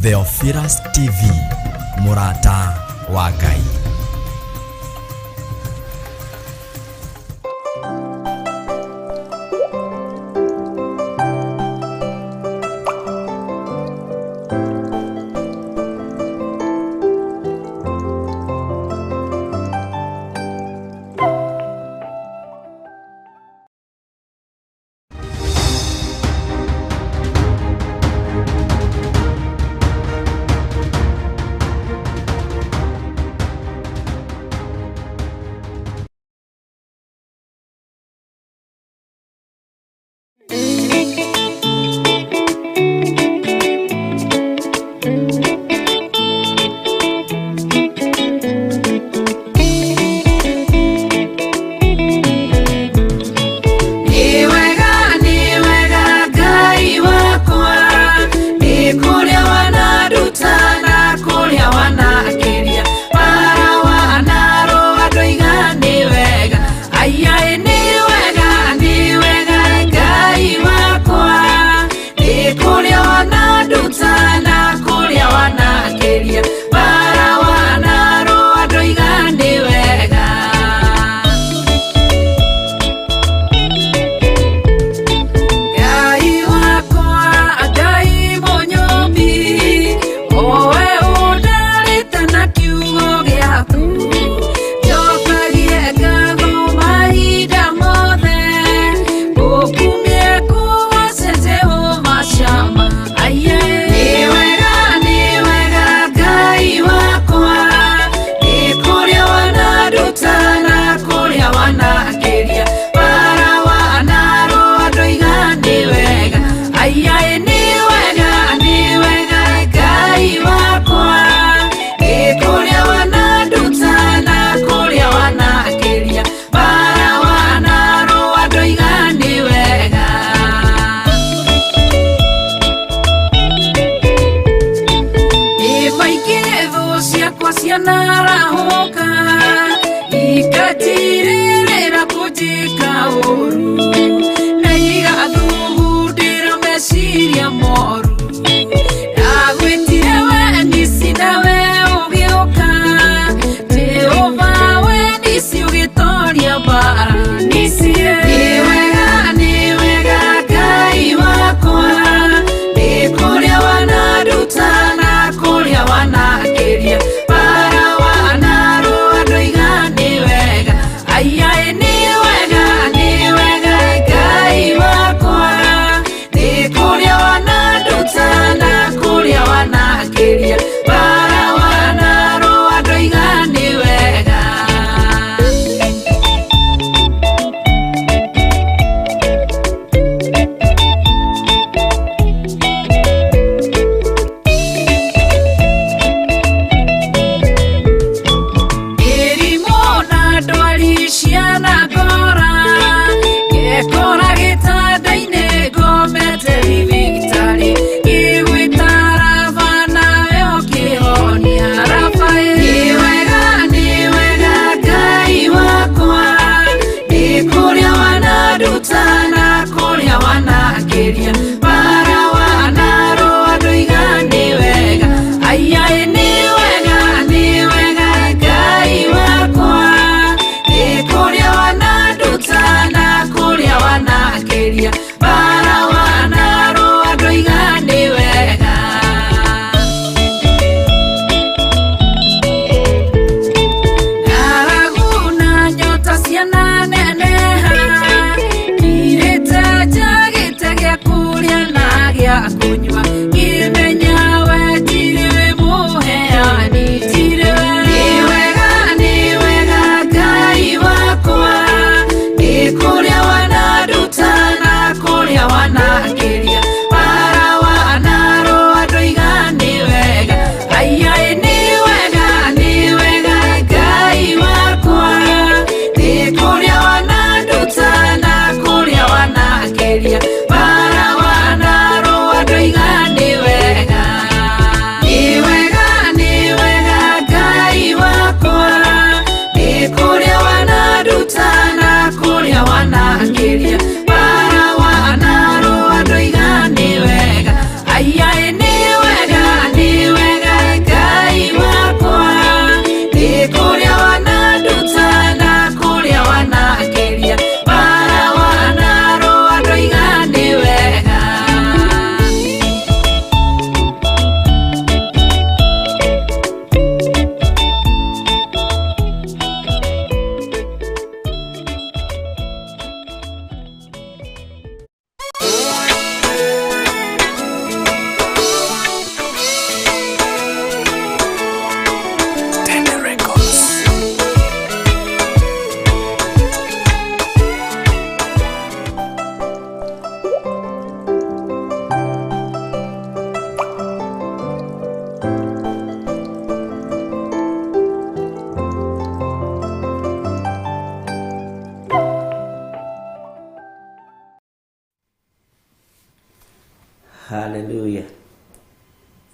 Theophilus TV, mũrata wa Ngai.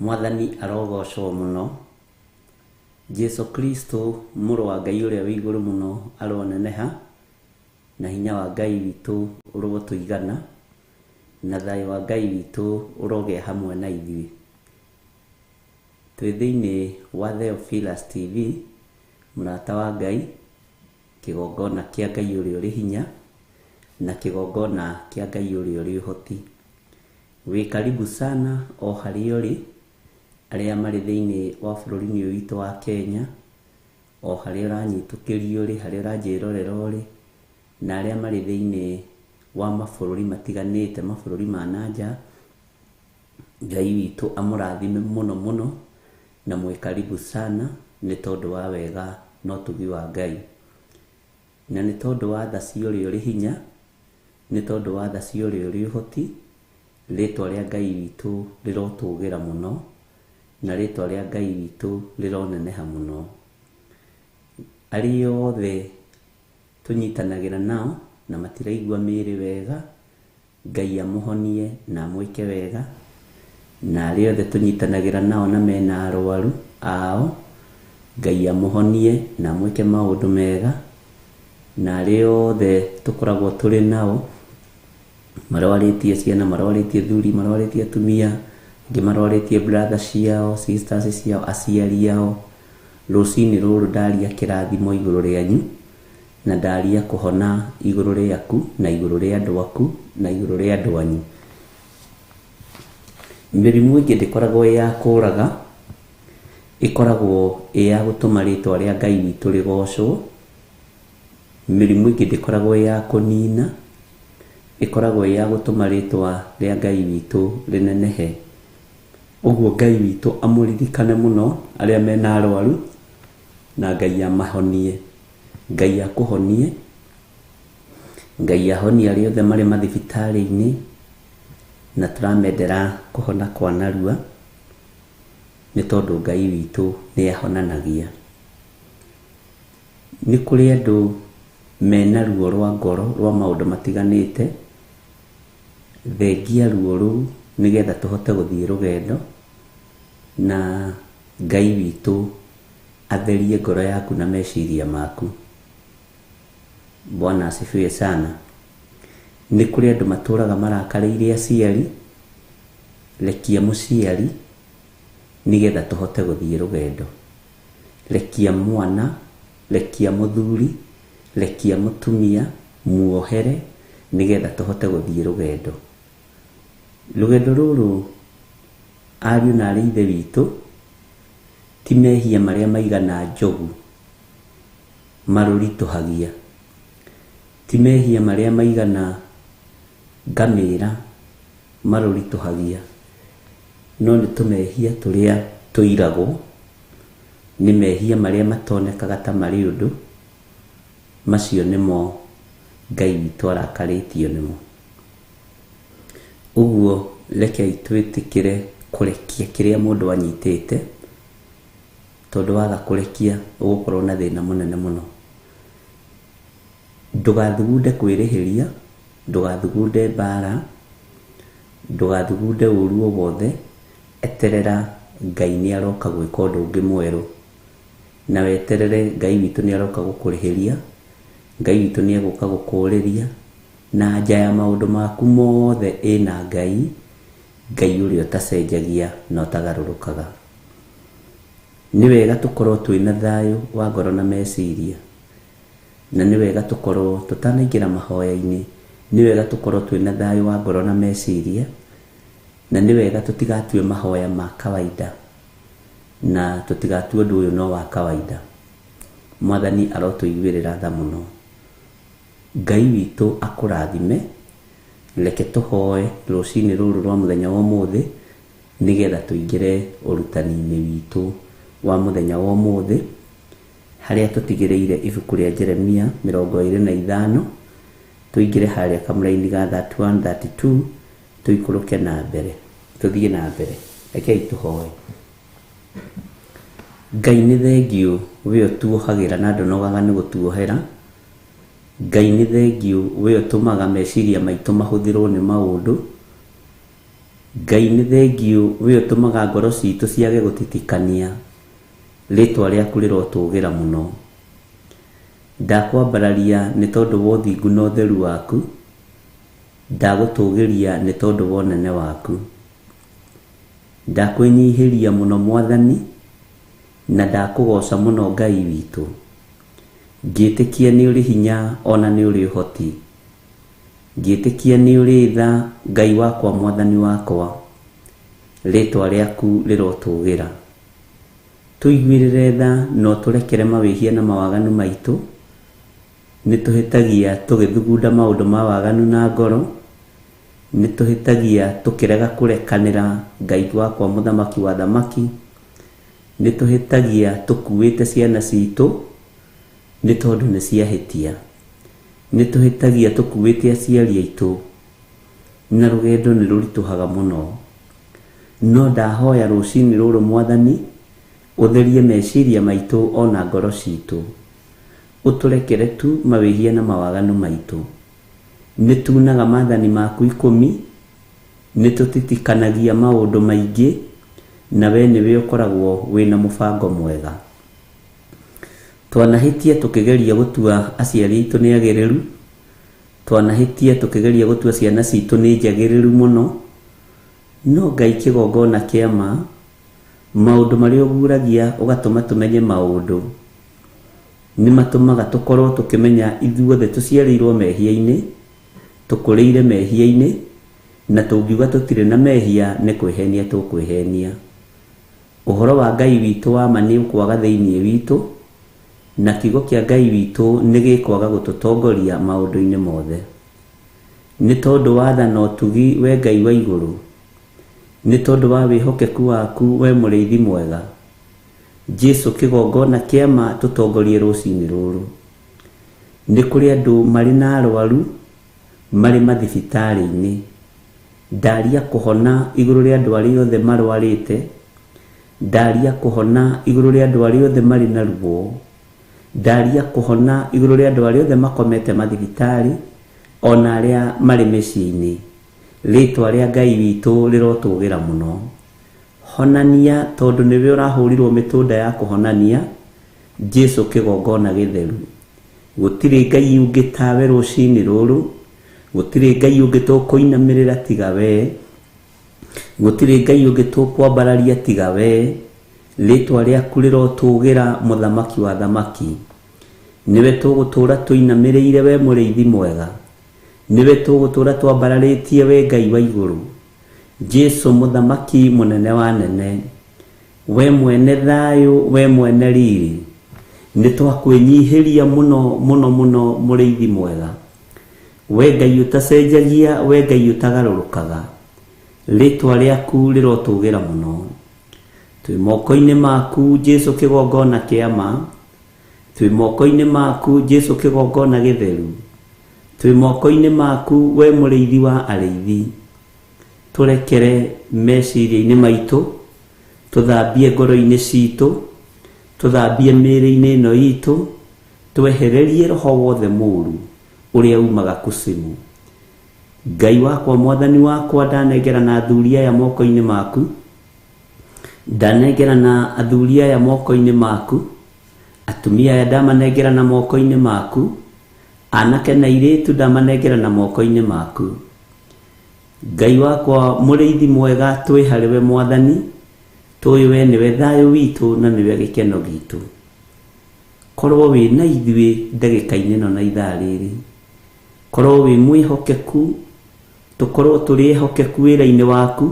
Mwathani arogocwo mũno. Jesu Kristo mũrũ wa Ngai ũrĩa wĩ igũrũ mũno aroneneha, na hinya wa Ngai witũ ũrotũigana, na thayũ wa Ngai witũ ũrogĩa hamwe na ithuĩ. Twĩ thĩinĩ wa Theophilus TV, mũrata wa Ngai, kĩgongona kĩa Ngai ũrĩa ũrĩ hinya, na kĩgongona kĩa Ngai ũrĩa ũrĩ ũhoti. Wĩ karibu sana o harĩa ũrĩ, arĩa marĩ thĩinĩ wa bũrũri-inĩ ũyũ witũ wa Kenya, o harĩa ũranyitũkĩria ũrĩ, harĩa ũranjĩrorera ũrĩ, na arĩa marĩ thĩinĩ wa mabũrũri matiganĩte, mabũrũri ma na nja, Ngai witũ amũrathime mũno mũno, na mwĩ karibu sana nĩ tondũ wa wega na ũtugi wa Ngai. Na nĩ tondũ wa tha cia ũrĩa ũrĩ hinya, nĩ tondũ wa tha cia ũrĩa ũrĩ ũhoti, rĩtwa rĩa Ngai witũ rĩrotũgĩra mũno, na rĩtwa rĩa Ngai witũ rĩroneneha mũno. Arĩa othe tũnyitanagĩra nao na matiraigua mĩĩrĩ wega, Ngai amũhonie na amwĩke wega, na arĩa othe tũnyitanagĩra nao na mena arwaru ao, Ngai amũhonie na amwĩke maũndũ mega, na arĩa othe tũkoragwo tũrĩ nao marwarĩtie ciana, marwarĩtie athuri, marwarĩtie atumia, angĩ marwarĩtie brother ciao, sisters ciao, aciari ao, rũcinĩ rũrũ ndaria kĩrathimo igũrũ rĩanyu, na ndaria kũhona igũrũ rĩaku, na igũrũ rĩa andũ aku, na igũrũ rĩa andũ anyu. Mĩrimũ ĩngĩ ndĩkoragwo ĩ ya kũraga, ĩkoragwo ĩ ya gũtũma rĩtwa rĩa Ngai witũ rĩgocwo. Mĩrimũ ĩngĩ ndĩkoragwo ĩ ya kũnina, ĩkoragwo ĩ ya gũtũma rĩtwa rĩa Ngai witũ rĩnenehe. Ũguo Ngai witũ amũririkane mũno arĩa mena arwaru, na Ngai amahonie. Ngai akũhonie, Ngai ahonie arĩa othe marĩ mathibitarĩ-inĩ, na tũramendera kũhona kwa narua, nĩ tondũ Ngai witũ nĩ ahonanagia. Nĩ kũrĩ andũ mena ruo rwa ngoro rwa maũndũ matiganĩte, thengia ruo rũu nĩgetha tũhote gũthiĩ rũgendo, na Ngai witũ atherie ngoro yaku na meciria maku. Bwana asifiwe sana. Nĩ kũrĩ andũ matũraga marakarĩire aciari, rekia mũciari nĩgetha tũhote gũthiĩ rũgendo. Rekia mwana, rekia mũthuri, rekia mũtumia, muohere nĩgetha tũhote gũthiĩ rũgendo. Rũgendo rũrũ ariũ na arĩ ithe witũ, ti mehia marĩa maigana njogu marũritũhagia, ti mehia marĩa maigana ngamĩra marũritũhagia, no nĩ tũmehia tũrĩa tũiragwo, nĩ mehia marĩa matonekaga ta marĩ ũndũ, macio nĩmo Ngai witũ arakarĩtio nĩmo. Ũguo rekei twĩtĩkĩre kũrekia kĩrĩa mũndũ anyitĩte, tondũ waga kũrekia ũgũkorwo na thĩna mũnene mũno. Ndũgathugunde kwĩrĩhĩria, ndũgathugunde mbara, ndũgathugunde ũru o wothe, eterera Ngai nĩ aroka gwĩka ũndũ ũngĩ mwerũ. Na weterere Ngai witũ nĩ aroka gũkũrĩhĩria, Ngai witũ nĩ egũka gũkũrĩria, na anja ya maũndũ maku mothe ĩna Ngai, Ngai ũrĩa ũtacenjagia na ũtagarũrũkaga. Nĩ wega tũkorwo twĩna thayũ wa ngoro na meciria, na nĩ wega tũkorwo tũtanaingĩra mahoya-inĩ, nĩ wega tũkorwo twĩna thayũ wa ngoro na meciria, na nĩ wega tũtigatue mahoya ma kawaida, na tũtigatue ũndũ ũyũ no wa kawaida. Mwathani arotũiguĩrĩra tha mũno. Ngai witũ akũrathime. Reke tũhoe rũcinĩ rũrũ rwa mũthenya wa ũmũthĩ, nĩgetha tũingĩre ũrutani-inĩ witũ wa mũthenya wa ũmũthĩ, harĩa tũtigĩrĩire ibuku rĩa Jeremia 25, tũingĩre harĩa kamũraini ga 31, 32, tũikũrũke na mbere, tũthiĩ na mbere. Rekei tũhoe. Ngai nĩ thengiũ we ũtuohagĩra na ndũnogaga nĩ gũtuohera. Ngai nĩ thengiũ we ũtũmaga meciria maitũ mahũthĩrwo nĩ maũndũ. Ngai nĩ thengiũ we ũtũmaga ngoro citũ ciage gũtitikania, rĩtwa rĩaku rĩrotũgĩra mũno. Ndakwambararia nĩ tondũ wa ũthingu na ũtheru waku, ndagũtũgĩria nĩ tondũ wa ũnene waku. Ndakwĩnyihĩria mũno Mwathani, na ndakũgoca mũno Ngai witũ, ngĩtĩkia nĩ ũrĩ hinya ona nĩ ũrĩ ũhoti. Ngĩtĩkia nĩ ũrĩ tha Ngai wakwa Mwathani wakwa, rĩtwa rĩaku rĩrotũgĩra. Tũiguĩrĩre tha na ũtũrekere mawĩhia na mawaganu maitũ, nĩ tũhĩtagia tũgĩthugunda maũndũ ma waganu na ngoro, nĩ tũhĩtagia tũkĩrega kũrekanĩra Ngai wakwa Mũthamaki wa athamaki, nĩ tũhĩtagia tũkuĩte ciana citũ nĩ tondũ nĩ ciahĩtia. Nĩ tũhĩtagia tũkuĩte aciari aitũ, na rũgendo nĩ rũritũhaga mũno. No ndahoya rũcinĩ rũrũ Mwathani, ũtherie meciria maitũ ona ngoro citũ. Ũtũrekere tu mawĩhia na mawaganu maitũ. Nĩ tunaga maathani maku ikũmi, nĩ tũtitikanagia maũndũ maingĩ, na we nĩwe ũkoragwo wĩna mũbango mwega. Twanahĩtia tũkĩgeria gũtua aciari aitũ nĩ agĩrĩru, twanahĩtia tũkĩgeria gũtua ciana citũ nĩ njagĩrĩru mũno, no Ngai kĩgongona kĩa ma, maũndũ marĩa ũguragia ũgatũma tũmenye maũndũ, nĩ matũmaga tũkorwo tũkĩmenya ithuothe tũciarĩirwo mehia-inĩ, tũkũrĩire mehia-inĩ, na tũngiuga tũtirĩ na mehia nĩ kwĩhenia tũkwĩhenia. Ũhoro wa Ngai witũ wa ma nĩ ũkwaga thĩinĩ witũ, na kiugo kĩa Ngai witũ nĩ gĩkwaga gũtũtongoria maũndũ-inĩ mothe. Nĩ tondũ wa tha na ũtugi we Ngai wa igũrũ, nĩ tondũ wa wĩhokeku waku we mũrĩithi mwega, Jesu kĩgongona kĩa ma tũtongorie rũcinĩ rũrũ. Nĩ kũrĩ andũ marĩ na arwaru marĩ mathibitarĩ-inĩ. Ndaria kũhona igũrũ rĩa andũ arĩa othe marwarĩte, ndaria kũhona igũrũ rĩa andũ arĩa othe marĩ na ruo, ndaria kũhona igũrũ rĩa andũ arĩa othe makomete mathibitarĩ, ona arĩa marĩ mĩciĩ-inĩ. Rĩtwa rĩa Ngai witũ rĩrotũgĩra mũno. Honania tondũ nĩwe ũrahũrirwo mĩtũnda ya kũhonania, Jesu kĩgongona gĩtheru. Gũtirĩ Ngai ũngĩ tawe rũcinĩ rũrũ, gũtirĩ Ngai ũngĩ tũkũinamĩrĩra tiga we, gũtirĩ Ngai ũngĩ tũkwambararia tiga we, rĩtwa rĩaku rĩrotũgĩra Mũthamaki wa athamaki. Nĩwe tũgũtũra tũinamĩrĩire we mũrĩithi mwega, nĩwe tũgũtũra twambararĩtie we Ngai wa igũrũ. Jesu Mũthamaki mũnene wa nene, we mwene thayũ, we mwene riri, nĩ twakwĩnyihĩria mũno mũno mũno mũrĩithi mwega. We Ngai ũtacenjagia, we Ngai ũtagarũrũkaga, rĩtwa rĩaku rĩrotũgĩra mũno. Twĩ moko-inĩ maku Jesu kĩgongona kĩa ma, twĩ moko-inĩ maku Jesu kĩgongona gĩtheru, twĩ moko-inĩ maku we mũrĩithi wa arĩithi. Tũrekere meciria-inĩ maitũ, tũthambie ngoro-inĩ citũ, tũthambie mĩĩrĩ-inĩ ĩno itũ, twehererie roho wothe mũru ũrĩa umaga kusimu. Ngai wakwa Mwathani wakwa, ndanengerana athuri aya moko-inĩ maku, ndanengerana athuri aya moko-inĩ maku, atumia aya ndamanengerana moko-inĩ maku, anake na airĩtu ndamanengerana moko-inĩ maku. Ngai wakwa mũrĩithi mwega, twĩ harĩ we Mwathani, tũĩ we nĩwe thayũ witũ na nĩwe gĩkeno gitũ. Korwo wĩ na ithuĩ ndagĩka-inĩ ĩno na ithaa rĩrĩ, korwo wĩ mwĩhokeku, tũkorwo tũrĩ ehokeku wĩra-inĩ waku,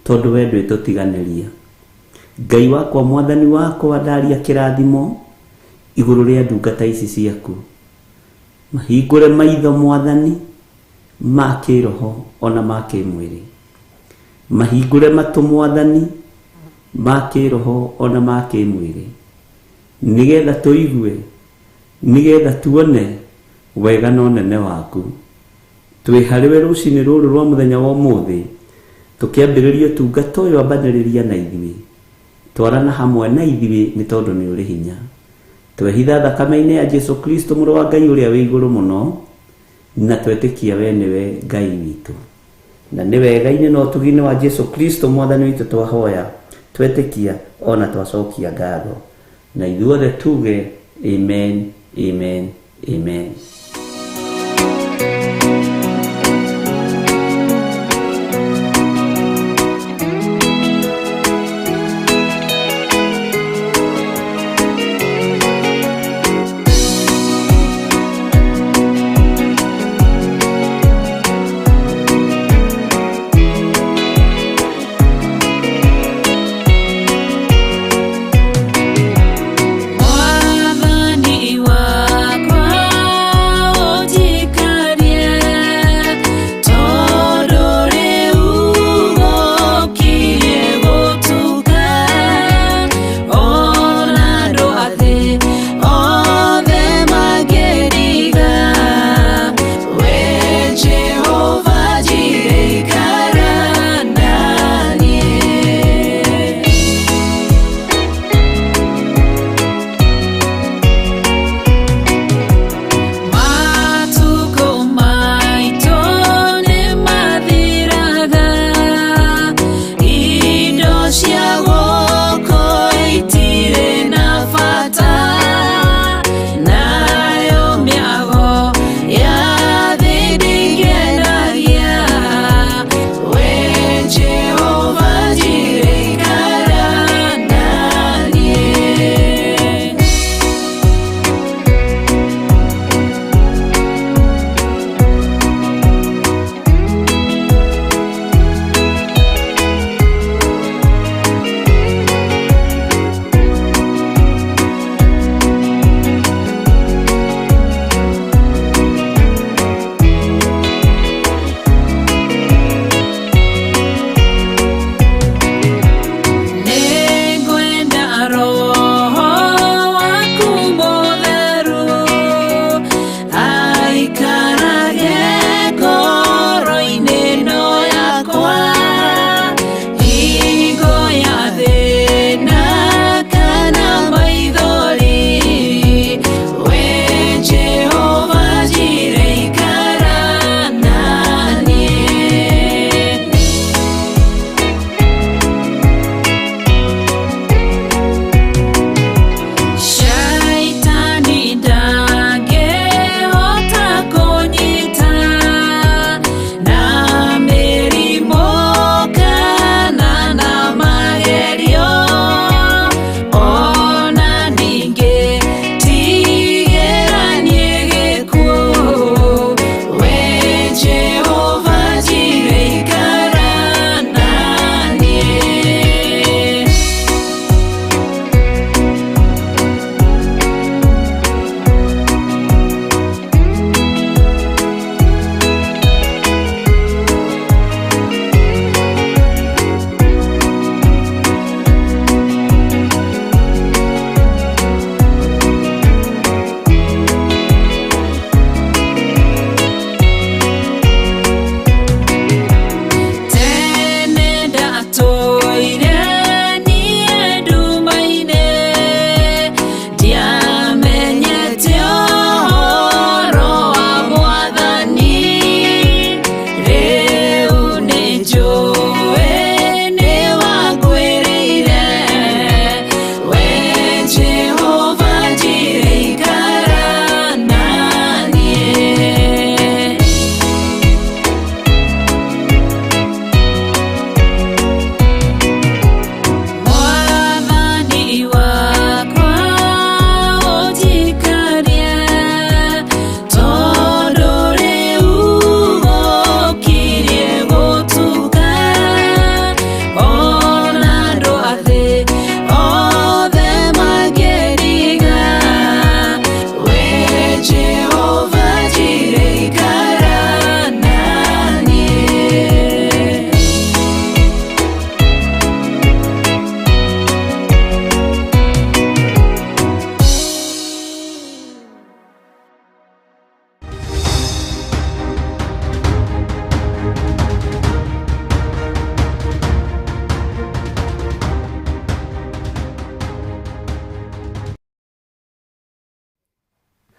tondũ we ndwĩtũtiganĩria. Ngai wakwa Mwathani wakwa, ndaria kĩrathimo igũrũ rĩa ndungata ici ciaku. Mahingũre maitho Mwathani ma kĩroho ona ma kĩmwĩrĩ. Mahingũre matũ Mwathani ma kĩroho ona ma kĩmwĩrĩ, nĩgetha tũigue, nĩgetha tuone wega na ũnene waku. Twĩ harĩwe rũcinĩ rũrũ rwa mũthenya wa ũmũthĩ, tũkĩambĩrĩria ũtungata ũyũ, ambanĩrĩria na ithuĩ, twarana hamwe na ithuĩ, nĩ tondũ nĩ ũrĩ hinya. Twehitha thakame-inĩ ya Jesu Kristo mũrũ wa Ngai ũrĩa wĩ igũrũ mũno, na twetĩkia we nĩwe Ngai witũ. Na nĩ wega-inĩ na ũtugi-inĩ wa Jesu Kristo mwathani witũ twahoya, twetĩkia ona twacokia ngatho. Na ithuothe tuge amen, amen, amen. Mwathani wakwa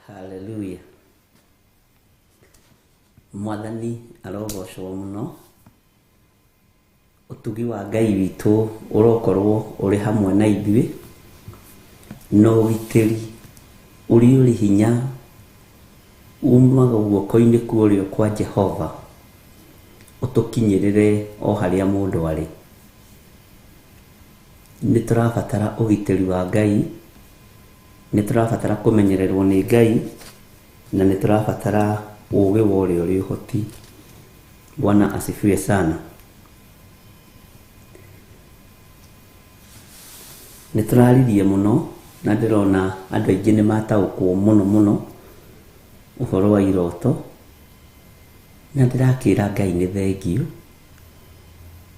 Haleluya. Mwathani arogocwo muno. Ũtugi wa Ngai witũ ũrokorwo ũrĩ hamwe na ithuĩ, na ũgitĩri ũrĩa ũrĩ hinya umaga guoko-inĩ kwa ũrĩo kwa Jehova ũtũkinyĩrĩre o harĩa mũndũ arĩ. Nĩ tũrabatara ũgitĩri wa Ngai, nĩ tũrabatara kũmenyererwo nĩ Ngai, na nĩ tũrabatara ũũgĩ wa ũrĩa ũrĩ ũhoti. Bwana asifiwe sana. Nĩ tũraririe mũno na ndĩrona andũ aingĩ nĩ mataũkwo mũno mũno ũhoro wa iroto, na ndĩrakĩra Ngai nĩ thengiũ,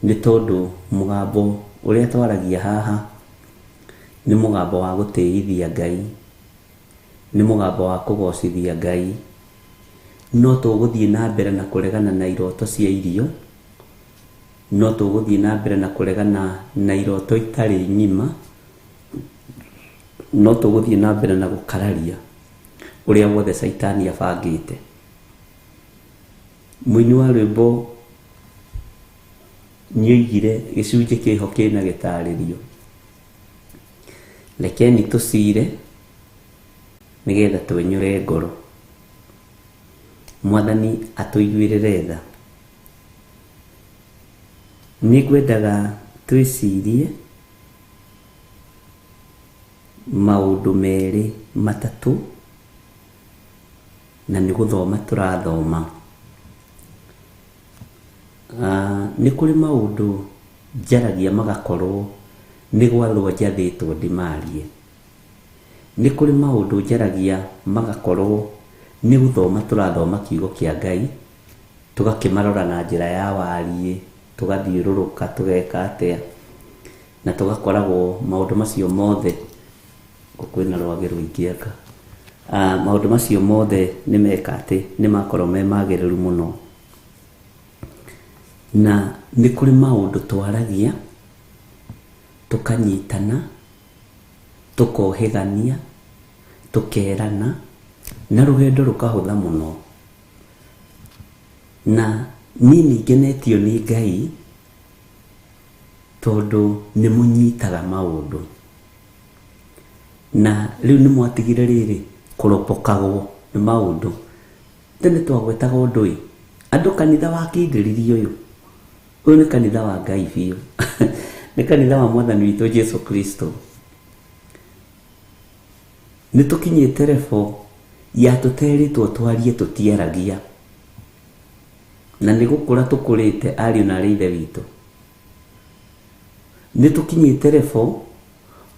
nĩ tondũ mũgambo ũrĩa twaragia haha nĩ mũgambo wa gũtĩithia Ngai, nĩ mũgambo wa kũgocithia Ngai. No tũgũthiĩ na mbere na kũregana na iroto cia irio, no tũgũthiĩ na mbere na kũregana na iroto itarĩ ng'ima, no tũgũthiĩ na mbere na gũkararia ũrĩa wothe Caitani abangĩte. Mũini wa rwĩmbo nĩoigire gĩcunjĩ kĩho kĩna gĩtarĩrio, rekeni tũcire nĩgetha twenyũre ngoro. Mwathani atũiguĩrĩre tha. Nĩngwendaga twĩcirie maũndũ merĩ matatũ, na nĩ gũthoma tũrathoma. Nĩ kũrĩ maũndũ njaragia magakorwo nĩ gwathwo njathĩtwo ndĩmarie. Nĩ kũrĩ maũndũ njaragia magakorwo nĩ gũthoma tũrathoma kiugo kĩa Ngai, tũgakĩmarora na njĩra ya wariĩ, tũgathiũrũrũka, tũgeka atĩa, na tũgakoragwo maũndũ macio mothe, kwĩna rwagĩ rũingĩ anga, maũndũ macio mothe nĩ meka atĩ nĩ makorwo me magĩrĩru mũno. Na nĩ kũrĩ maũndũ twaragia, tũkanyitana, tũkohĩgania, tũkerana, na rũgendo rũkahũtha mũno. Na niĩ nĩ ngenetio nĩ Ngai tondũ nĩ mũnyitaga maũndũ. Na rĩu nĩ mwatigire rĩrĩ kũropokagwo nĩ maũndũ. Tene twagwetaga ũndũ ĩ, andũ kanitha wakindĩririe ũyũ. Ũyũ nĩ kanitha wa Ngai biũ. Nĩ kanitha wa Mwathani witũ Jesu Kristo. Nĩ tũkinyĩte level ya tũterĩtwo twarie tũtiaragia. Na nĩ gũkũra tũkũrĩte ariũ na arĩ ithe witũ. Nĩ tũkinyĩte level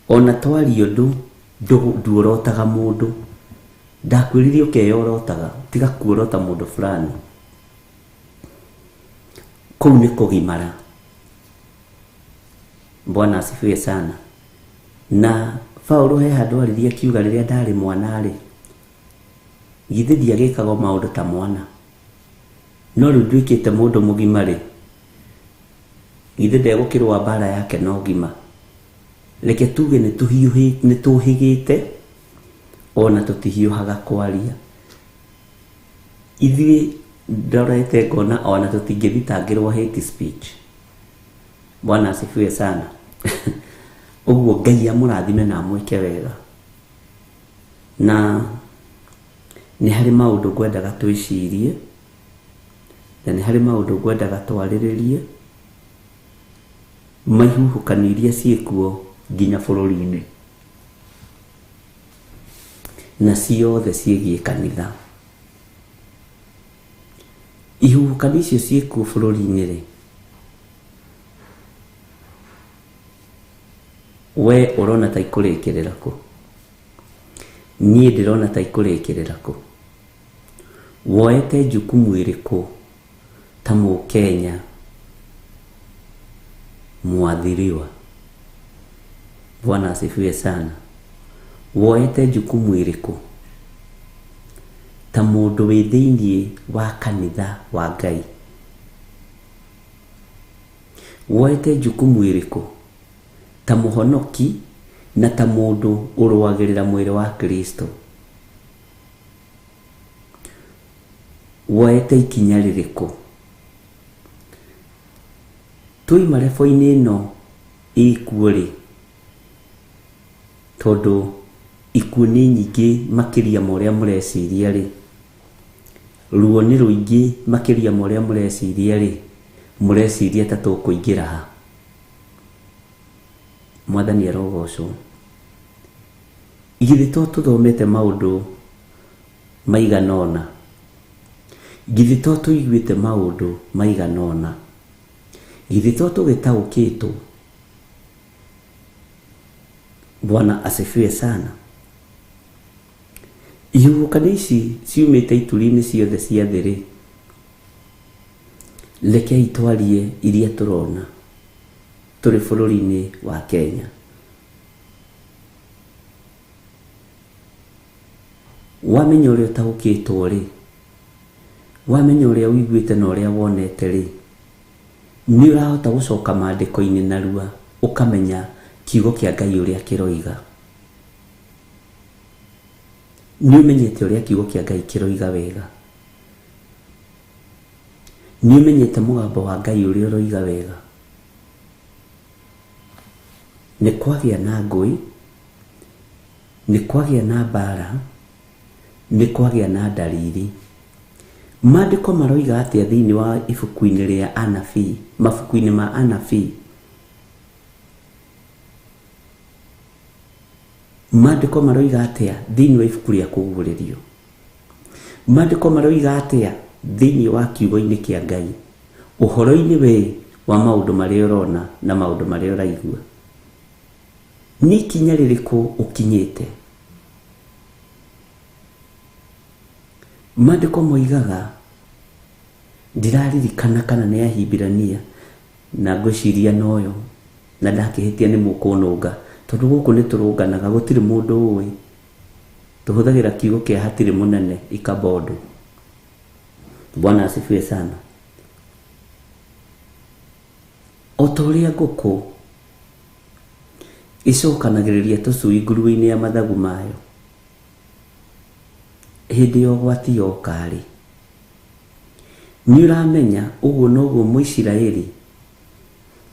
ona twaria ũndũ nduorotaga mũndũ. Ndakwĩrire ũkeyorotaga, tiga kuorota mũndũ fulani. Kũu nĩ kũgimara. Bwana asifiwe sana. Na Paulo he handũ aririe akiuga rĩrĩa ndarĩ mwana rĩ, githĩ ndiagĩkaga maũndũ ta mwana, no rĩu nduĩkĩte mũndũ mũgima rĩ, githĩ ndegũkĩrũa mbara yake na ũgima. Reke tuge nĩ tũhĩgĩte ona tũtihiũhaga kwaria. Ithuĩ ndorete ngona ona tũtingĩthitangĩrwo hate speech. Bwana asifiwe sana. Ũguo Ngai amũrathime na amwĩke wega. Na nĩ harĩ maũndũ ngwendaga twĩcirie, na nĩ harĩ maũndũ ngwendaga twarĩrĩrie, maihuhũkanio iria ciĩkuo nginya bũrũri-inĩ, na ciothe ciĩgiĩ kanitha. Ihuhũkanio icio ciĩkuo bũrũri-inĩ rĩ, we ũrona ta ikũrĩkĩrĩra kũ? Niĩ ndĩrona ta ikũrĩkĩrĩra kũ? Woete jukumu ĩrĩkũ ta mũkenya mwathiriwa? Bwana asifiwe sana. Woete jukumu ĩrĩkũ ta mũndũ wĩ thĩiniĩ wa kanitha wa Ngai? Woete jukumu ĩrĩkũ ta mũhonoki na ta mũndũ ũrũagĩrĩra mwĩrĩ wa Kristo? Woete ikinya rĩrĩkũ? Twaima rebo-inĩ ĩno ĩkuo rĩ, tondũ ikuũ nĩ nyingĩ makĩria ma ũrĩa mũreciria rĩ, ruo nĩ rũingĩ makĩria ma ũrĩa mũreciria rĩ, mũreciria ta tũkũingĩra ha? Mwathani arogocwo. Githĩ to tũthomete maũndũ maigana ũna? Githĩ to tũiguĩte maũndũ maigana ũna? Githĩ to tũgĩtaũkĩtwo? Bwana asifiwe sana. Ihuhũkanio ici ciumĩte ituri-inĩ ciothe cia thĩ rĩ, rekei twarie iria tũrona tũrĩ bũrũri-inĩ wa Kenya. Wamenya ũrĩa ũtaũkĩtwo rĩ, wamenya ũrĩa ũiguĩte na ũrĩa wonete rĩ, nĩ ũrahota gũcoka maandĩko-inĩ narua ũkamenya kiugo kĩa Ngai ũrĩa kĩroiga. Nĩ ũmenyete ũrĩa kiugo kĩa Ngai kĩroiga wega. Nĩ ũmenyete mũgambo wa Ngai ũrĩa ũroiga wega. Nĩ kwagĩa na ngũĩ, nĩ kwagĩa na mbara, nĩ kwagĩa na ndariri. Maandĩko maroiga atĩa thĩinĩ wa ibuku-inĩ rĩa anabii, mabuku-inĩ ma anabii? Maandĩko maroiga atĩa thĩinĩ wa ibuku rĩa kũguũrĩrio? Maandĩko maroiga atĩa thĩinĩ wa kiugo-inĩ kĩa Ngai, ũhoro-inĩ we wa maũndũ marĩa ũrona na maũndũ marĩa ũraigua? Nĩ ikinya rĩrĩkũ ũkinyĩte? Maandĩko moigaga, ndiraririkana kana nĩ Ahibirania, na ngwĩciria noyo, na ndakĩhĩtia nĩ mũkũnũnga, tondũ gũkũ nĩ tũrũnganaga, gũtirĩ mũndũ ũĩ. Tũhũthagĩra kiugo kĩa hatirĩ mũnene, ikabondo. Bwana asifiwe sana. O ta ũrĩa ngũkũ ĩcokanagĩrĩria tũcui nguruo-inĩ ya mathagu mayo, hĩndĩ ya ũgwati yoka-rĩ, nĩ ũramenya ũguo noguo Mũisiraeli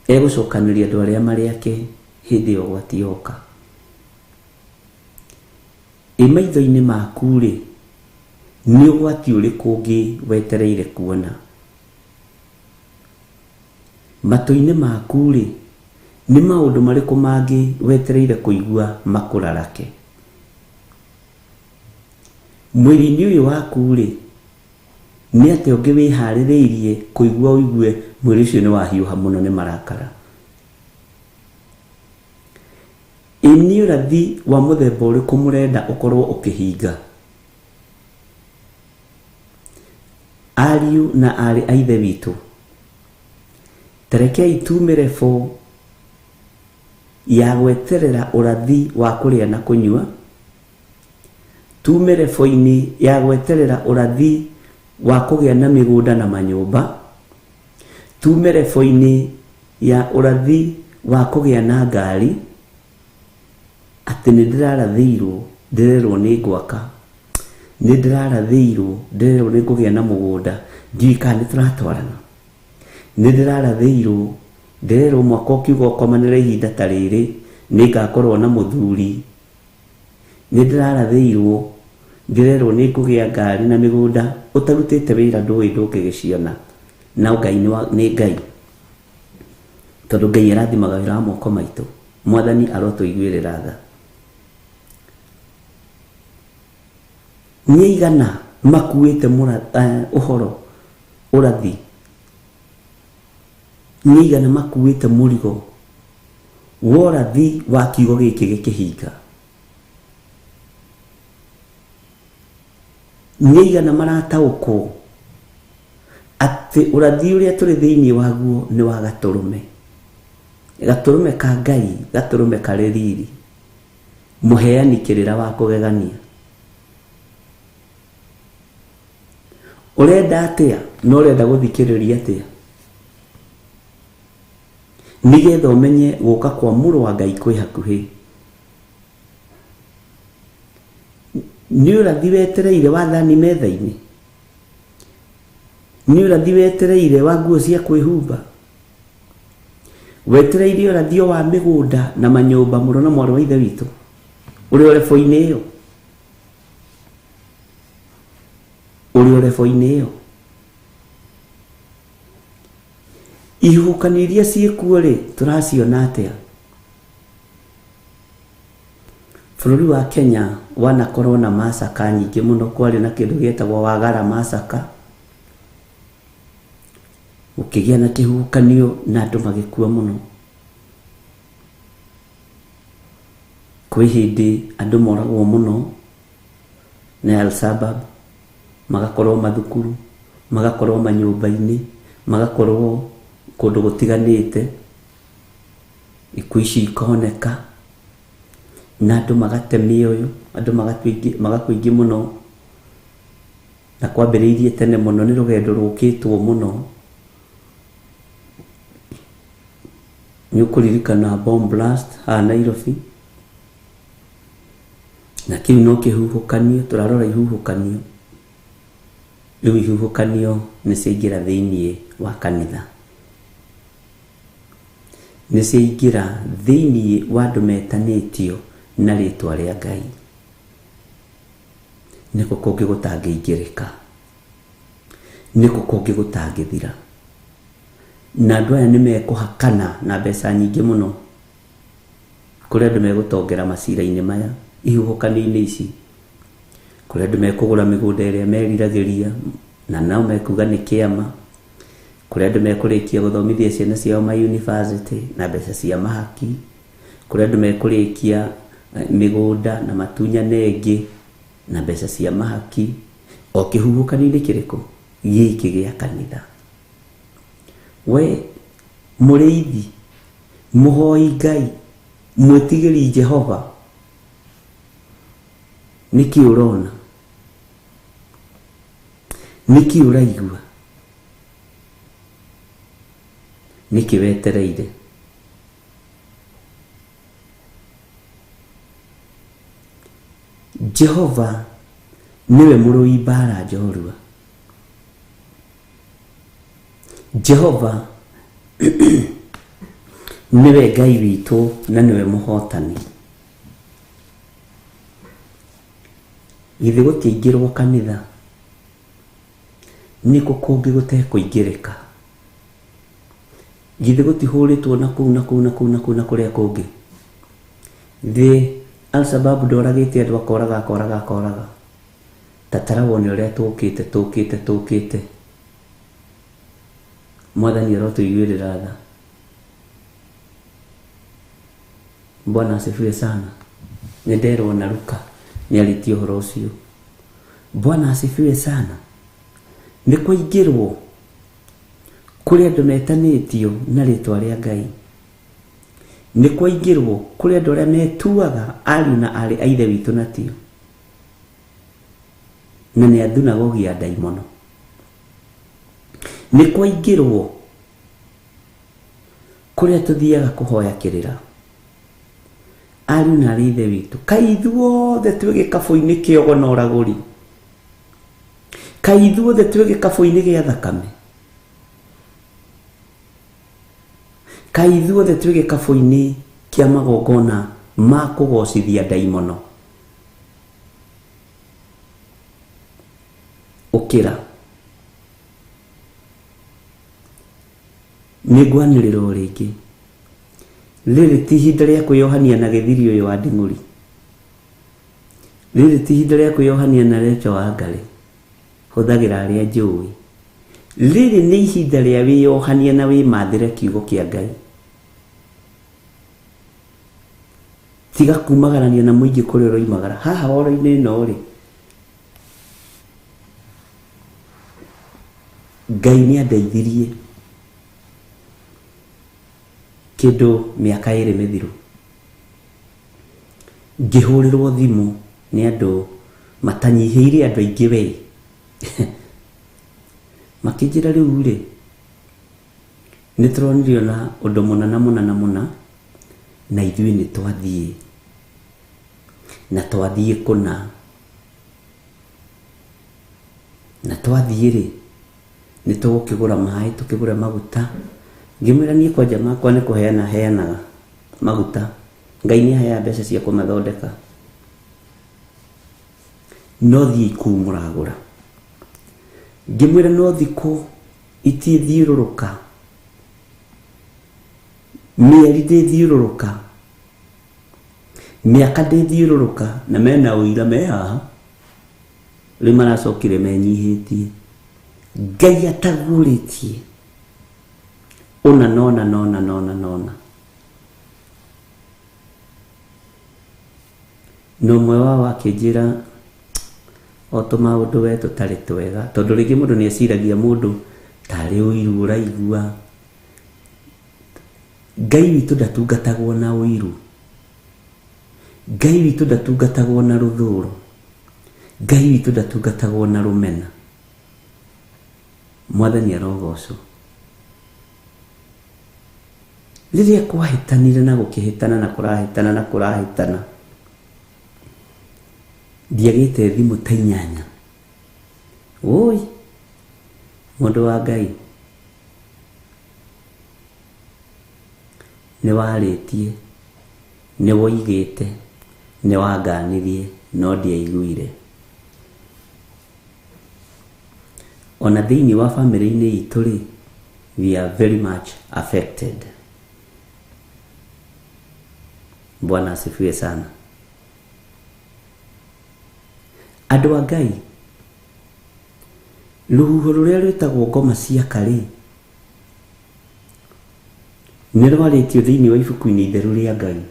egũcokanĩria andũ arĩa marĩ ake hĩndĩ ya ũgwati yoka. Ĩ maitho-inĩ maku-rĩ, nĩ ũgwati ũrĩkũ ũngĩ wetereire kuona? Matũ-inĩ maku-rĩ, nĩ maũndũ marĩkũ mangĩ wetereire kũigua makũrarake? Mwĩrĩ-inĩ ũyũ waku-rĩ, nĩ atĩa ũngĩ wĩharĩrĩirie kũigua ũigue mwĩrĩ ũcio nĩ wahiũha mũno nĩ marakara? Ĩ nĩ ũrathi wa mũthemba ũrĩkũ mũrenda ũkorwo ũkĩhinga? Ariũ na aarĩ a Ithe witũ, ta rekei tuumĩre bo ya gweterera ũrathi wa kũrĩa na kũnyua, tuume rebo-inĩ ya gweterera ũrathi wa kũgĩa na mĩgũnda na manyũmba, tuume rebo-inĩ ya ũrathi wa kũgĩa na ngari, atĩ nĩ ndĩrarathĩirwo ndĩrerwo nĩ ngwaka, nĩ ndĩrarathĩirwo ndĩrerwo nĩ ngũgĩa na mũgũnda, ndiũĩ kana nĩ tũratwarana. Nĩ ndĩrarathĩirwo ndĩrerwo mwaka ũkiuga ũkomanĩre ihinda ta rĩrĩ nĩ ngakorwo na mũthuri, nĩ ndĩrarathĩirwo ndĩrerwo nĩ ngũgĩa ngari na mĩgũnda, ũtarutĩte wĩra ndũĩ ndũngĩgĩciona. No Ngai nĩ Ngai, tondũ Ngai arathimaga wĩra wa moko maitũ. Mwathani arotũiguĩrĩra tha. Nĩ aigana makuĩte ũhoro ũrathi? Nĩ aigana makuĩte mũrigo wa ũrathi wa kiugo gĩkĩ gĩkĩhinga? Nĩ aigana marataũkwo atĩ ũrathi ũrĩa tũrĩ thĩinĩ waguo nĩ wa gatũrũme, gatũrũme ka Ngai, gatũrũme karĩ riri, mũheani kĩrĩra wa kũgegania? Ũrenda atĩa na ũrenda gũthikĩrĩria atĩa nĩgetha ũmenye gũka kwa mũrũ wa Ngai kwĩ hakuhĩ? Nĩ ũrathi wetereire wa thani metha-inĩ? Nĩ ũrathi wetereire wa nguo cia kwĩhumba? Wetereire ũrathio wa mĩgũnda na manyũmba mũrũ na mwarĩ wa ithe witũ ũrĩ ũrebo-inĩ ĩyo, ũrĩ ũrebo-inĩ ĩyo. Ihuhũkanio iria ciĩkuo rĩ, tũraciona atĩa? Bũrũri wa Kenya wanakorwo na macaka nyingĩ mũno, kwarĩ na kĩndũ gĩetagwo Wagara macaka, gũkĩgĩa na kĩhuhũkanio na andũ magĩkua mũno. Kwĩ hĩndĩ andũ moragwo mũno nĩ Al-Shabaab, magakorwo mathukuru, magakorwo manyũmba-inĩ, magakorwo kũndũ gũtiganĩte, ikuũ ici ikoneka na andũ magate mĩoyo, andũ magakua aingĩ mũno, na kwambĩrĩirie tene mũno, nĩ rũgendo rũkĩtwo mũno. Nĩ ũkũririkana bomb blast haha Nairobi, na kĩu no kĩhuhũkanio, tũrarora ihuhũkanio. Rĩu ihuhũkanio nĩ ciaingĩra thĩiniĩ wa kanitha, nĩ ciaingĩra thĩiniĩ wa andũ metanĩtio na rĩtwa rĩa Ngai. Nĩkũ kũngĩ gũtangĩingĩrĩka? Nĩkũ kũngĩ gũtangĩthira? Na andũ aya nĩ mekũhakana na mbeca nyingĩ mũno, kũrĩ andũ megũtongera macira-inĩ maya, ihuhũkanio-inĩ ici, kũrĩ andũ mekũgũra mĩgũnda ĩrĩa meriragĩria na nao mekuga nĩ kĩama, kũrĩ andũ mekũrĩkia gũthomithia ciana ciao ma university na mbeca cia mahaki, kũrĩ andũ mekũrĩkia mĩgũnda na matunyane ĩngĩ na mbeca cia mahaki, o kĩhuhũkanio-inĩ kĩrĩkũ gĩkĩ gĩa kanitha. We mũrĩithi, mũhoi Ngai, mwĩtigĩri Jehova, nĩkĩ ũrona? Nĩkĩ ũraigua? Nĩkĩ wetereire? Jehova nĩwe mũrũi mbara njorua. Jehova nĩwe Ngai witũ na nĩwe mũhotani. Githĩ gũtiaingĩrwo kanitha? Nĩkũ kũngĩ gũtekũingĩrĩka? Githĩ gũtihũrĩtwo na kũu na kũu na kũu na kũu na kũrĩa kũngĩ? Thĩ Al-Shabaab ndoragĩte andũ, akoraga akoraga akoraga. Tatara wone ũrĩa tũkĩte tũkĩte tũkĩte. Mwathani arotũiguĩrĩra tha. Bwana asifiwe sana. Nĩ nderwo na Luka nĩ arĩtie ũhoro ũcio. Bwana asifiwe sana. Nĩ kũingĩrwo kũrĩ andũ metanĩtio na rĩtwa rĩa Ngai. Nĩ kũingĩrwo kũrĩ andũ arĩa metuaga ariũ na aarĩ a Ithe witũ na tio, na nĩ athunagogi ya ndaimono. Nĩ kũingĩrwo kũrĩa tũthiaga kũhoya kĩrĩra, ariũ na aarĩ a Ithe witũ. Kaĩ ithuothe twĩ gĩkabũ-inĩ kĩogo na ũragũri? Kaĩ ithuothe twĩ gĩkabũ-inĩ gĩa thakame? Kaĩ ithuothe twĩ gĩkabũ-inĩ kĩa magongona ma kũgocithia ndaimono? Ũkĩra, nĩ ngwanĩrĩra o rĩngĩ, rĩrĩ ti ihinda rĩa kwĩyohania na gĩthiri ũyũ wa nding'ũri, rĩrĩ ti ihinda rĩa kwĩyohania na Recho wa Ngarĩ, hũthagĩra arĩa njũĩ. Rĩrĩ nĩ ihinda rĩa wĩyohania na wĩmathĩre kiugo kĩa Ngai. Tiga kumagarania na mũingĩ kũrĩa ũroimagara. Haha woro-inĩ ĩno rĩ, Ngai nĩ andeithirie kĩndũ mĩaka ĩrĩ mĩthiru. Ngĩhũrĩrwo thimũ nĩ andũ matanyihĩire andũ aingĩ we. Makĩnjĩra rĩu rĩ, nĩ tũronire ona ũndũ mũna na mũna na mũna, na ithuĩ nĩ twathiĩ. Na twathiĩ kũna. Na twathiĩ rĩ, nĩ tũgũkĩgũra maĩ, tũkĩgũre maguta, Ngĩmwĩra niĩ kwanja makwa nĩ kũheana heanaga maguta, Ngai nĩ aheaga mbeca cia kũmathondeka, no thiĩi kũu mũragũra. Ngĩmwĩra no thikũ itithiũrũrũka, mĩeri ndĩthiũrũrũka, mĩaka ndĩthiũrũrũka, na mena ũira me haha, rĩu maracokire menyihĩtie. Ngai ataguũrĩtie ũna nona nona nona nona. Na ũmwe wao akĩnjĩra o tũmaũndũ we tũtarĩ twega, tondũ rĩngĩ mũndũ nĩ eciragia mũndũ tarĩ ũiru ũraigua. Ngai witũ ndatungatagwo na ũiru, Ngai witũ ndatungatagwo na rũthũro, Ngai witũ ndatungatagwo na rũmena. Mwathani arogocwo. Rĩrĩa kwahĩtanire na gũkĩhĩtana na kũrahĩtana na kũrahĩtana, ndiagĩte thimũ ta inyanya. Woi, mũndũ wa Ngai, nĩ warĩtie, nĩ woigĩte, nĩ wanganirie, no ndiaiguire. Ona thĩinĩ wa bamĩrĩ-inĩ itũ rĩ, we are very much affected. Bwana asifiwe sana. Andũ a Ngai, rũhuho rũrĩa rwĩtagwo ngoma cia karĩ nĩ rwarĩtio thĩinĩ wa ibuku-inĩ itheru rĩa Ngai,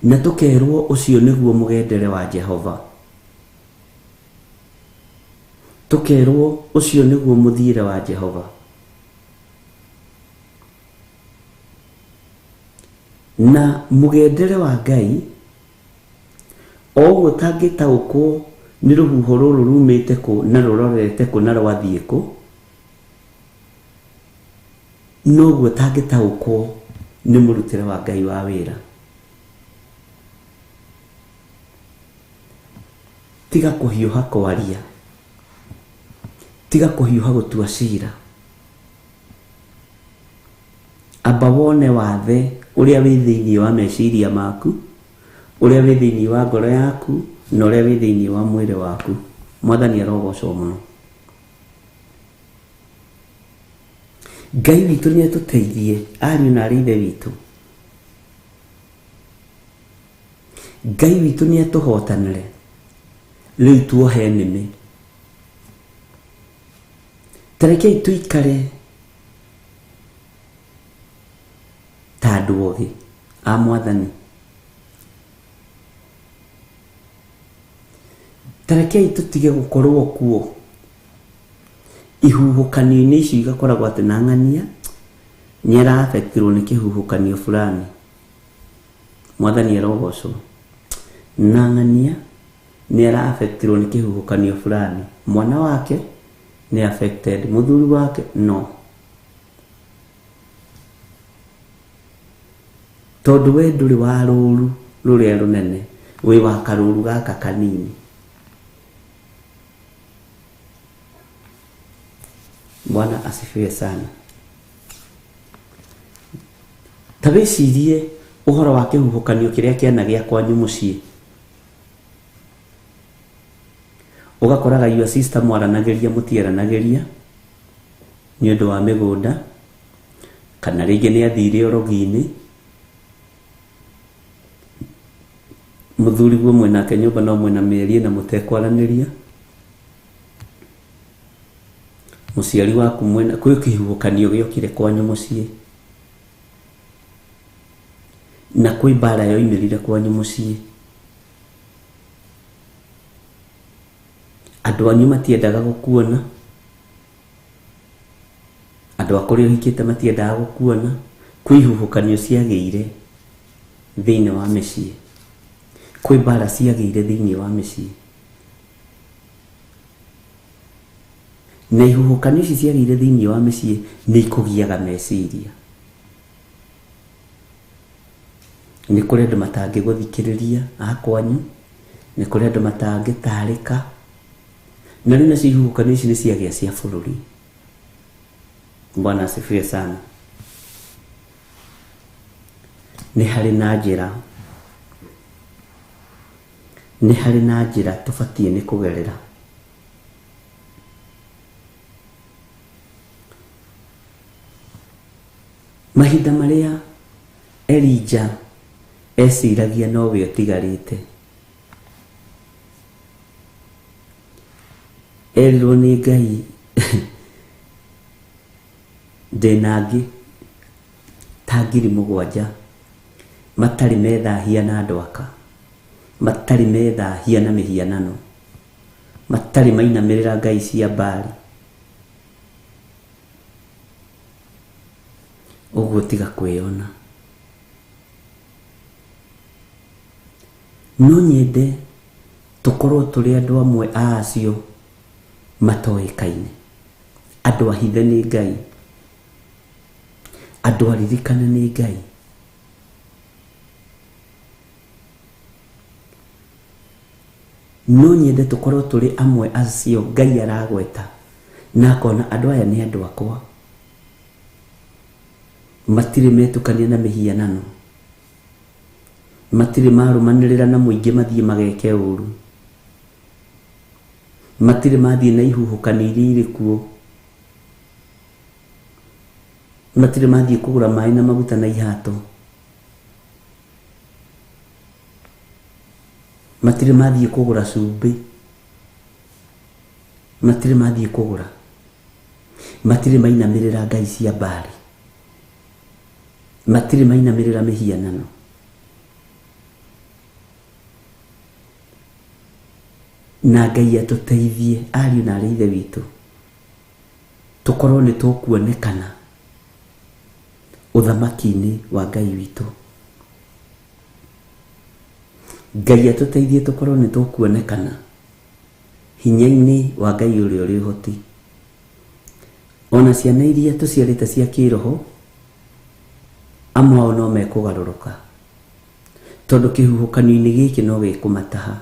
na tũkerwo ũcio nĩguo mũgendere wa Jehova, tũkerwo ũcio nĩguo mũthiĩre wa Jehova. Na mũgendere wa Ngai o ũguo ũtangĩtaũkwo nĩ rũhuho rũrũ rumĩte kũ na rũrorete kũ na rwathiĩ kũ, noguo ũtangĩtaũkwo nĩ mũrutĩre wa Ngai wa wĩra. Tiga kũhiũha kwaria, tiga kũhiũha gũtua cira, amba wone wathe ũrĩa wĩ thĩinĩ wa meciria maku, ũrĩa wĩ thĩinĩ wa ngoro yaku, na ũrĩa wĩ thĩinĩ wa mwĩrĩ waku. Mwathani arogocwo mũno. Ngai witũ nĩ atũteithie, ariũ na arĩ ithe witũ. Ngai witũ nĩ atũhotanĩre, rĩu tuohe nĩmĩ. Tarekei tũikare ta andũ ogĩ a Mwathani. Tarekei tũtige gũkorwo kuo ihuhũkanio-inĩ icio igakoragwo atĩ na ng'ania nĩ araaffectirwo nĩ kĩhuhũkanio fulani. Mwathani arogocwo. Na ng'ania nĩ araaffectirwo nĩ kĩhuhũkanio fulani, mwana wake nĩ affected, mũthuri wake no. Tondũ we ndũrĩ wa rũru rũrĩa rũnene, wĩ wa karũru gaka kanini. Bwana asifiwe sana. Ta wĩcirie ũhoro wa kĩhuhũkanio kĩrĩa kĩanagĩa kwanyu mũciĩ, ũgakoraga your sister mwaranagĩria mũtiaranagĩria nĩ ũndũ wa mĩgũnda, kana rĩngĩ nĩ athire ũrogi-inĩ, mũthuriguo mwĩnake nyũmba no mwĩna mĩeri ĩna mũtekwaranĩria, mũciari waku mwĩna, kwĩ kĩhuhũkanio gĩokire kwanyu mũciĩ, na kwĩ mbara yoimĩrire kwanyu mũciĩ, andũ anyu matiendaga gũkuona, andũ a kũrĩa ũhikĩte matiendaga gũkuona, kwĩ ihuhũkanio ciagĩire thĩinĩ wa mĩciĩ, kwĩ mbara ciagĩire thĩinĩ wa mĩciĩ, na ihuhũkanio ici ciagĩire thĩinĩ wa mĩciĩ nĩ ikũgiaga meciria. Nĩ kũrĩ andũ matangĩgũthikĩrĩria a kwanyu, nĩ kũrĩ andũ matangĩtarĩka, na rĩu nacio ihuhũkanio ici nĩ ciagĩa cia bũrũri. Bwana asifiwe sana. Nĩ harĩ na njĩra, nĩ harĩ na njĩra tũbatiĩ nĩ kũgerera. Mahinda marĩa Elija eciragia nowe ũtigarĩte, erirwo nĩ Ngai ndĩna angĩ ta 7,000 matarĩ methahia na andũ aka, matarĩ methahia na mĩhianano, matarĩ mainamĩrĩra ngai cia Baali. Ũguo tiga kwĩyona. No nyende tũkorwo tũrĩ andũ amwe a acio matoĩkaine, andũ ahithe nĩ Ngai, andũ aririkane nĩ Ngai. No nyende tũkorwo tũrĩ amwe acio Ngai aragweta na akona andũ aya nĩ andũ akwa, matirĩ metukania na mĩhianano, matirĩ marũmanĩrĩra na mũingĩ mathiĩ mageke ũru, matirĩ mathiĩ na ihuhũkanio iria irĩ kuo, matirĩ mathiĩ kũgũra maĩ na maguta na ihato, matirĩ mathiĩ kũgũra cumbĩ, matirĩ mathiĩ kũgũra, matirĩ mainamĩrĩra ngai cia Baali, matirĩ mainamĩrĩra mĩhianano. Na Ngai atũteithie ariũ na arĩ ithe witũ, tũkorwo nĩ tũkuonekana ũthamaki-inĩ wa Ngai witũ. Ngai atũteithie tũkorwo nĩ tũkuonekana hinya-inĩ wa Ngai ũrĩa ũrĩ ũhoti. Ona ciana iria tũciarĩte cia kĩroho, amwe ao no mekũgarũrũka, tondũ kĩhuhũkanio-inĩ gĩkĩ no gĩkũmataha.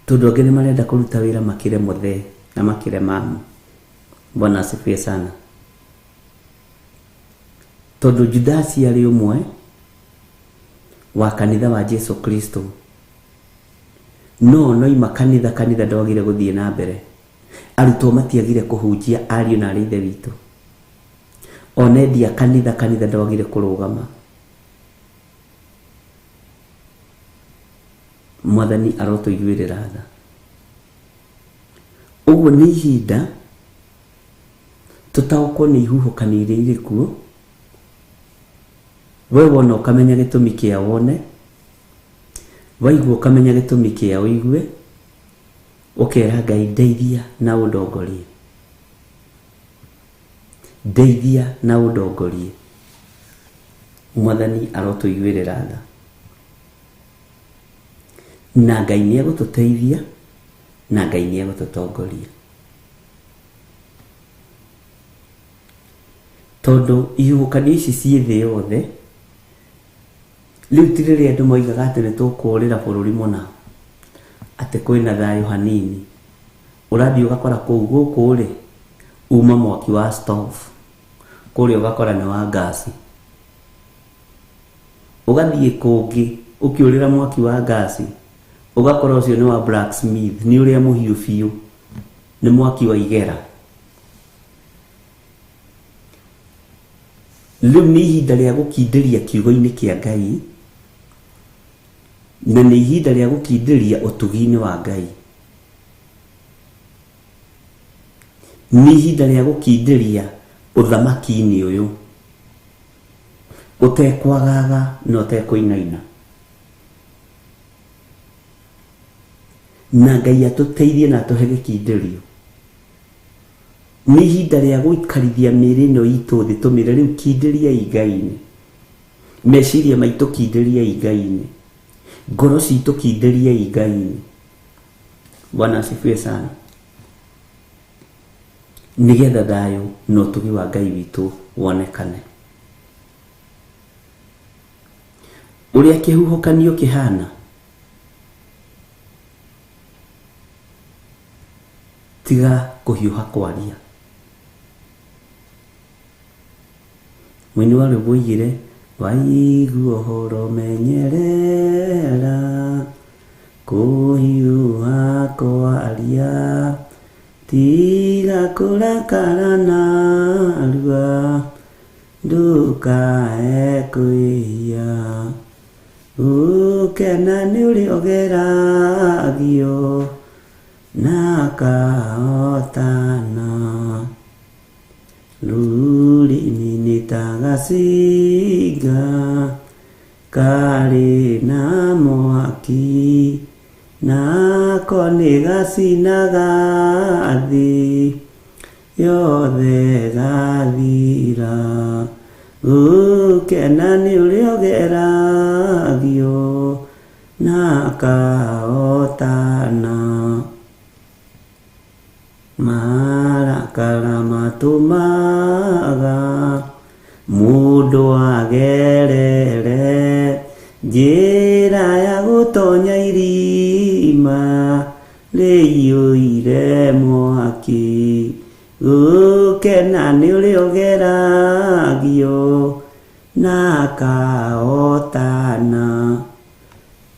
Tondũ angĩ nĩ marenda kũruta wĩra makĩre mũthee na makĩre mamu. Bwana asifiwe sana. Tondũ Judasi arĩ ũmwe wa kanitha wa Jesu Kristo, no noima kanitha, kanitha ndwagire gũthiĩ na mbere. Arutwo matiagire kũhunjia ariũ na arĩ ithe witũ. Onendia kanitha, kanitha ndwagire kũrũgama. Mwathani arotũiguĩrĩra tha. Ũguo nĩ ihinda tũtaũkwo nĩ ihuhũkanio iria irĩ kuo. We wona ũkamenya gĩtũmi kĩa wone, waigua ũkamenya gĩtũmi kĩa ũigue, ũkera Ngai ndeithia na ũndongorie, ndeithia na ũndongorie. Mwathani arotũiguĩrĩra tha. Na Ngai nĩ egũtũteithia, na Ngai nĩ egũtũtongoria. Tondũ ihuhũkanio ici ciĩ thĩ yothe, rĩu ti rĩrĩa andũ moigaga atĩ nĩ tũkũũrĩra bũrũri mũna, atĩ kwĩna thayũ hanini. Ũrathiĩ ũgakora kũu gũkũ rĩ, uma mwaki wa stove, kũrĩa ũgakora nĩ wa ngasi. Ũgathiĩ kũngĩ ũkĩũrĩra mwaki wa ngasi, ũgakora ũcio nĩ wa blacksmith, nĩ ũrĩa mũhiũ biũ, nĩ mwaki wa igera. Rĩu nĩ ihinda rĩa gũkindĩria kiugo-inĩ kĩa Ngai, na nĩ ihinda rĩa gũkindĩria ũtugi-inĩ wa Ngai. Nĩ ihinda rĩa gũkindĩria ũthamaki-inĩ ũyũ, ũtekwagaga na ũtekũinaina. Na Ngai atũteithie na atũhe gĩkindĩrio. Nĩ ihinda rĩa gũikarithia mĩĩrĩ ĩno itũ thĩ, tũmĩre rĩu kindĩriai Ngai-inĩ. Meciria maitũ kindĩriai Ngai-inĩ. Ngoro citũ kindĩriai Ngai-inĩ. Bwana asifiwe sana. Nĩgetha thayũ na ũtugi wa Ngai witũ wonekane. Ũrĩa kĩhuhũkanio kĩhana, tiga kũhiũha kwaria. Mũini wa rwĩmbo oigire, waigua ũhoro menyerera, kũhiũha kwaria, tiga kũrakara narua, ndũkae kwĩhia. Gũkena nĩ ũrĩa ũgeragio na akahotana. Rũrĩmĩ nĩ ta gacinga karĩ na mwaki, nako nĩ gacinaga thĩ yothe gathira. Gũkena nĩ ũrĩa ũgeragio na akahotana. Marakara matũmaga mũndũ agerere njĩra ya gũtonya irima rĩiyũire mwaki. Gũkena nĩ ũrĩa ũgeragio na akahotana.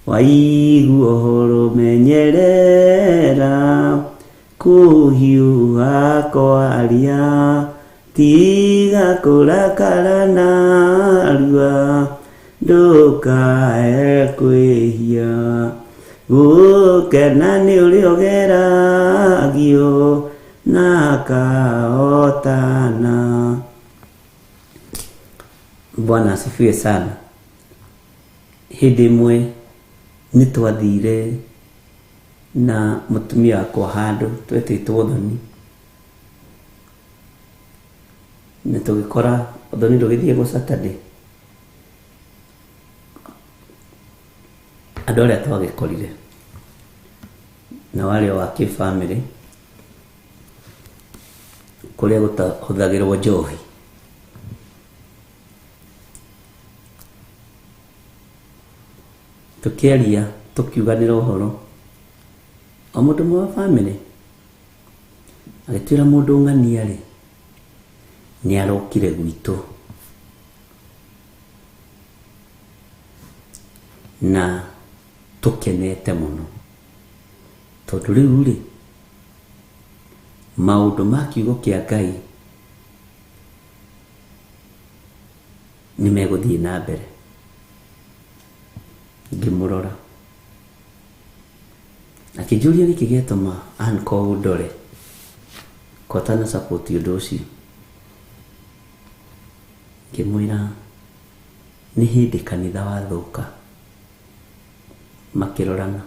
Waigua ũhoro menyerera, kũhiũha kwaria, tiga kũrakara narua, ndũkae kwĩhia. Gũkena nĩ ũrĩa ũgeragio na akahotana. Bwana asifiwe sana. Hĩndĩ ĩmwe nĩ twathire na mũtumia wakwa handũ twetĩtwo ũthoni, na tũgĩkora ũthoni ndũgĩthiagwo Saturday. Andũ arĩa twagĩkorire na warĩ o wa kĩbamĩrĩ kũrĩa gũtahũthagĩrwo njohi. Tũkĩaria tũkiuganĩra ũhoro, o mũndũ ũmwe wa bamĩrĩ agĩtwĩra mũndũ ng'ania rĩ, nĩ arokire gwitũ na tũkenete mũno tondũ rĩu rĩ, maũndũ ma kiugo kĩa Ngai nĩ megũthiĩ na mbere. Ngĩmũrora akĩnjũria nĩkĩ gĩatũma uncle ũndore ko atana support ũndũ ũcio. Ngĩmwĩra nĩ hĩndĩ kanitha wathũka. Makĩrorana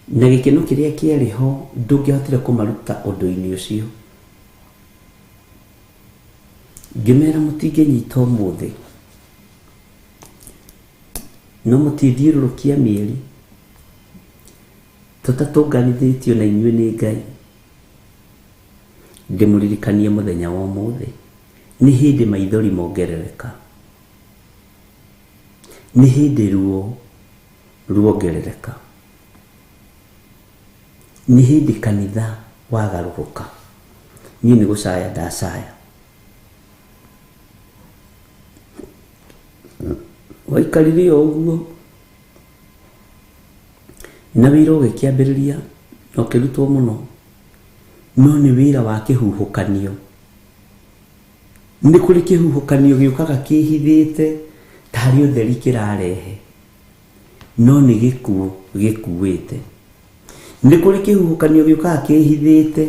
na gĩkeno kĩrĩa kĩarĩ ho ndũngĩahotire kũmaruta ũndũ-inĩ ũcio. Ngĩmera mũtingĩnyita ũmũthĩ, no mũtithiũrũrũkia mĩeri tũtatũnganithĩtio na inyuĩ nĩ Ngai. Ndĩmũririkanie mũthenya wa ũmũthĩ nĩ hĩndĩ maithori mongerereka, nĩ hĩndĩ ruo ruongerereka, nĩ hĩndĩ kanitha wagarũrũka. Niĩ nĩ gũcaya ndacaya. Waikarire o ũguo na wĩra ũgĩkĩambĩrĩria na ũkĩrutwo mũno, no nĩ wĩra wa kĩhuhũkanio. Nĩ kũrĩ kĩhuhũkanio gĩũkaga kĩhithĩte tarĩ ũtheri kĩrarehe, no nĩ gĩkuũ gĩkuĩte. Nĩ kũrĩ kĩhuhũkanio gĩũkaga kĩhithĩte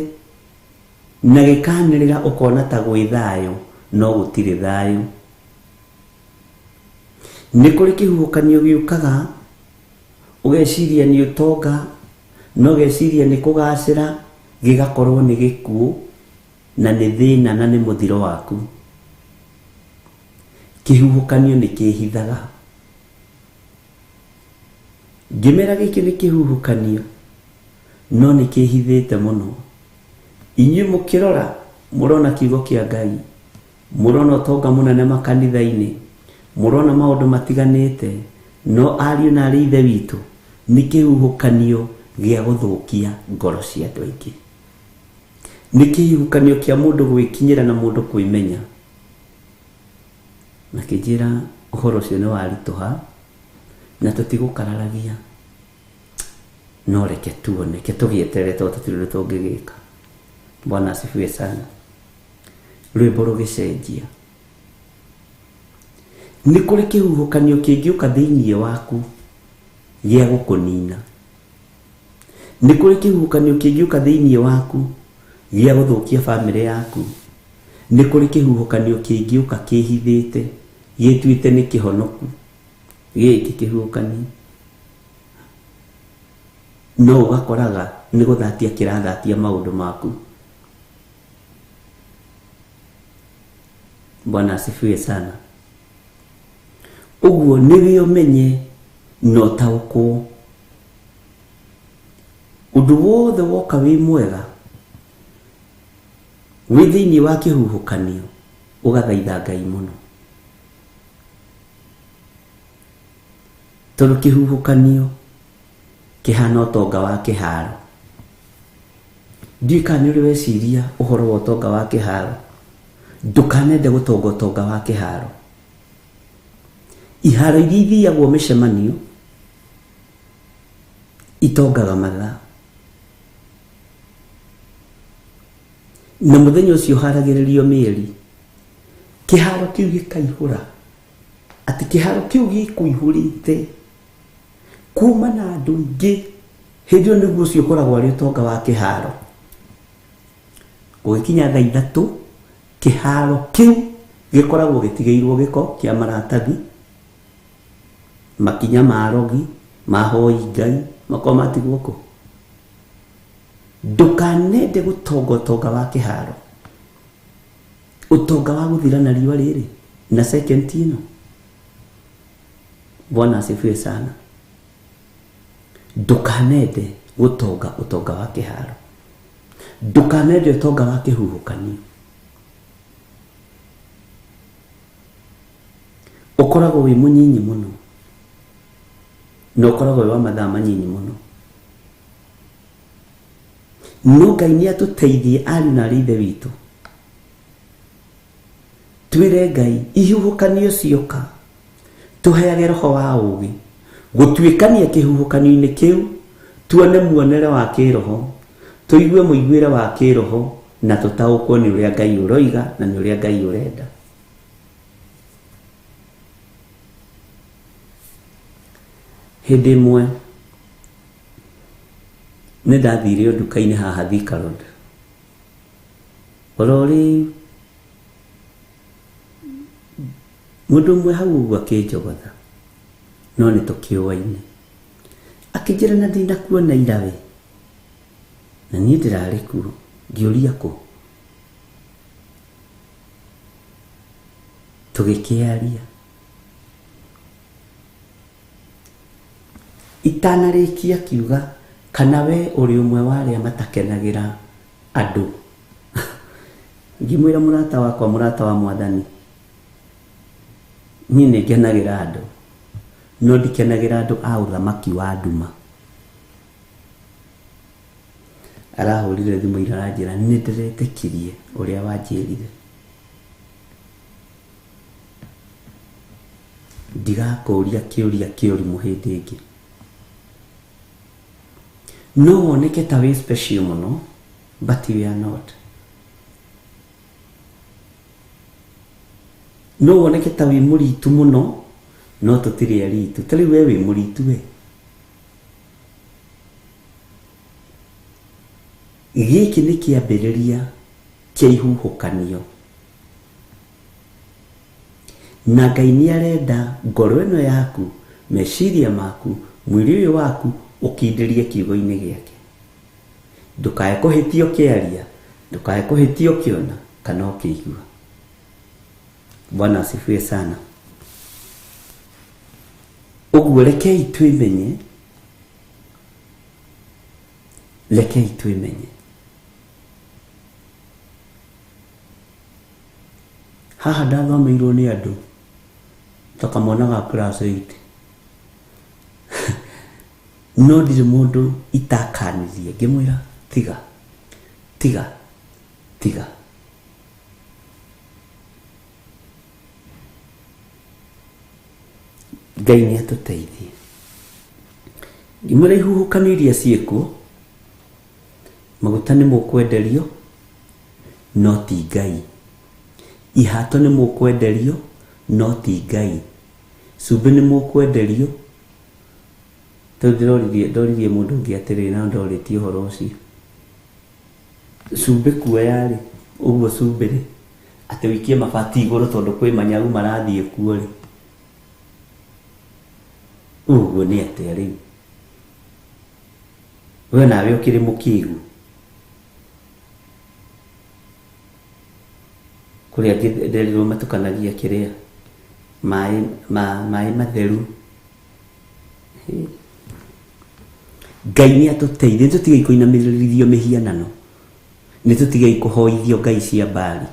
na gĩkanĩrĩra ũkona ta gwĩ thayũ, no gũtirĩ thayũ. Nĩ kũrĩ kĩhuhũkanio gĩũkaga ũgeciria nĩ ũtonga, na ũgeciria nĩ kũgacĩra, gĩgakorwo nĩ gĩkuũ na nĩ thĩna na nĩ mũthiro waku. Kĩhuhũkanio nĩ kĩhithaga. Ngĩmera gĩkĩ nĩ kĩhuhũkanio, no nĩ kĩhithĩte mũno. Inyuĩ mũkĩrora mũrona kiugo kĩa Ngai, mũrona ũtonga mũnene makanitha-inĩ, mũrona maũndũ matiganĩte, no ariũ na arĩ ithe witũ, nĩ kĩhuhũkanio gĩa gũthũkia ngoro cia andũ aingĩ. Nĩ kĩhuhũkanio kĩa mũndũ gwĩkinyĩra na mũndũ kwĩmenya. Na kĩnjĩra ũhoro ũcio nĩ waritũha na tũtigũkararagia, no reke tuone, reke tũgĩeterere tondũ tũtirĩ ũndũ tũngĩgĩka. Bwana asifiwe sana. Rwĩmbo rũgĩcenjia. Nĩ kũrĩ kĩhuhũkanio kĩngĩũka thĩinĩ waku gĩa gũkũnina. Nĩ kũrĩ kĩhuhũkanio kĩngĩũka thĩinĩ waku gĩa gũthũkia bamĩrĩ yaku. Nĩ kũrĩ kĩhuhũkanio kĩngĩũka kĩhithĩte gĩtuĩte nĩ kĩhonoku. Gĩkĩ kĩhuhũkanio no ũgakoraga nĩ gũthatia kĩrathatia maũndũ maku. Bwana asifiwe sana. Ũguo nĩwe ũmenye na ũtaũkwo ũndũ wothe woka wĩ mwega wĩ thĩinĩ wa kĩhuhũkanio ũgathaitha Ngai mũno, tondũ kĩhuhũkanio kĩhana ũtonga wa kĩharo. Ndiũĩ kana nĩ ũrĩ weciria ũhoro wa ũtonga wa kĩharo. Ndũkanende gũtonga ũtonga wa kĩharo. Iharo iria ithiagwo mĩcemanio itongaga mathaa, na mũthenya ũcio ũharagĩrĩrio mĩeri, kĩharo kĩu gĩkaihũra, atĩ kĩharo kĩu gĩkũihũrĩte kuma na andũ aingĩ. Hĩndĩ ĩyo nĩguo ũcio ũkoragwo arĩ ũtonga wa kĩharo. Gũgĩkinya thaa ithatũ, kĩharo kĩu gĩkoragwo gĩtigĩirwo gĩko kĩa maratathi, makinya ma arogi, mahoi Ngai, makorwo matigwo kũ. Ndũkanende gũtonga ũtonga wa kĩharo, ũtonga wa gũthira na riũa rĩrĩ na second ĩno. Bwana asifiwe sana. Ndũkanende gũtonga ũtonga wa kĩharo, ndũkanende ũtonga wa kĩhuhũkanio. Ũkoragwo wĩ mũnyinyi mũno na ũkoragwo wĩ wa mathaa manyinyi mũno. No Ngai nĩ atũteithie ariũ na arĩ ithe witũ, twĩre Ngai ihuhũkanio cioka tũheage roho wa ũũgĩ gũtuĩkania kĩhuhũkanio-inĩ kĩu, tuone muonere wa kĩroho, tũigue mũiguĩre wa kĩroho, na tũtaũkwo nĩ ũrĩa Ngai ũroiga na nĩ ũrĩa Ngai ũrenda. Hĩndĩ ĩmwe nĩ ndathire nduka-inĩ haha Thika Road, oro rĩu mũndũ ũmwe hau ũguo akĩnjogotha, no nĩ tũkĩũaine, akĩnjĩra na ndinakuona ira we, na niĩ ndĩrarĩ kuo. Ngĩũria kũ, tũgĩkĩaria. Itanarĩkia akiuga kana we ũrĩ ũmwe wa arĩa matakenagĩra andũ. Ngĩmwĩra mũrata wakwa, mũrata wa mwathani, niĩ nĩ ngenagĩra andũ, no ndikenagĩra andũ a ũthamaki wa nduma. Arahũrire thimũ ira aranjĩra nĩ ndĩretĩkirie ũrĩa wanjĩrire, ndigakũria kĩũria kĩũrimũ hĩndĩ ĩngĩ. No woneke ta wĩ special mũno, but you are not. No woneke ta wĩ mũritu mũno, no tũtirĩ aritu. Ta rĩu we wĩ mũritu we. Gĩkĩ nĩ kĩambĩrĩria kĩa ihuhũkanio, na Ngai nĩ arenda ngoro ĩno yaku, meciria maku, mwĩrĩ ũyũ waku ũkindĩrie kiugo-inĩ gĩake. Ndũkae kũhĩtia ũkĩaria, ndũkae kũhĩtia ũkĩona kana ũkĩigua. Bwana asifiwe sana. Ũguo rekei twĩmenye, rekei twĩmenye. Haha ndathomeirwo nĩ andũ ta kamwana ga class 8, no ndirĩ mũndũ itakanirie ngĩmwĩra tiga tiga. Tiga. Ngai nĩ atũteithie. Ngĩmwĩra ihuhũkanio iria ciĩkuo, maguta nĩ mũkwenderio, no ti Ngai. Ihato nĩ mũkwenderio, no ti Ngai. Cumbĩ nĩ mũkwenderio. Tondũ ndĩroririe ndoririe mũndũ ũngĩ atĩrĩrĩ na ndorĩtie ũhoro ũcio. Cumbĩ kuoya rĩ, ũguo cumbĩ rĩ, atĩ ũikie mabati igũrũ tondũ kwĩ manyau marathiĩ kuo rĩ. Ũguo nĩ atĩa rĩu? We nawe ũkĩrĩ mũkĩgu. Kũrĩ angĩ nderirwo matukanagia kĩrĩa maĩ ma maĩ matheru. Ngai nĩ atũteithie, nĩ tũtigei kũinamĩrĩrithio mĩhianano, nĩ tũtigei kũhoithio ngai cia Baali.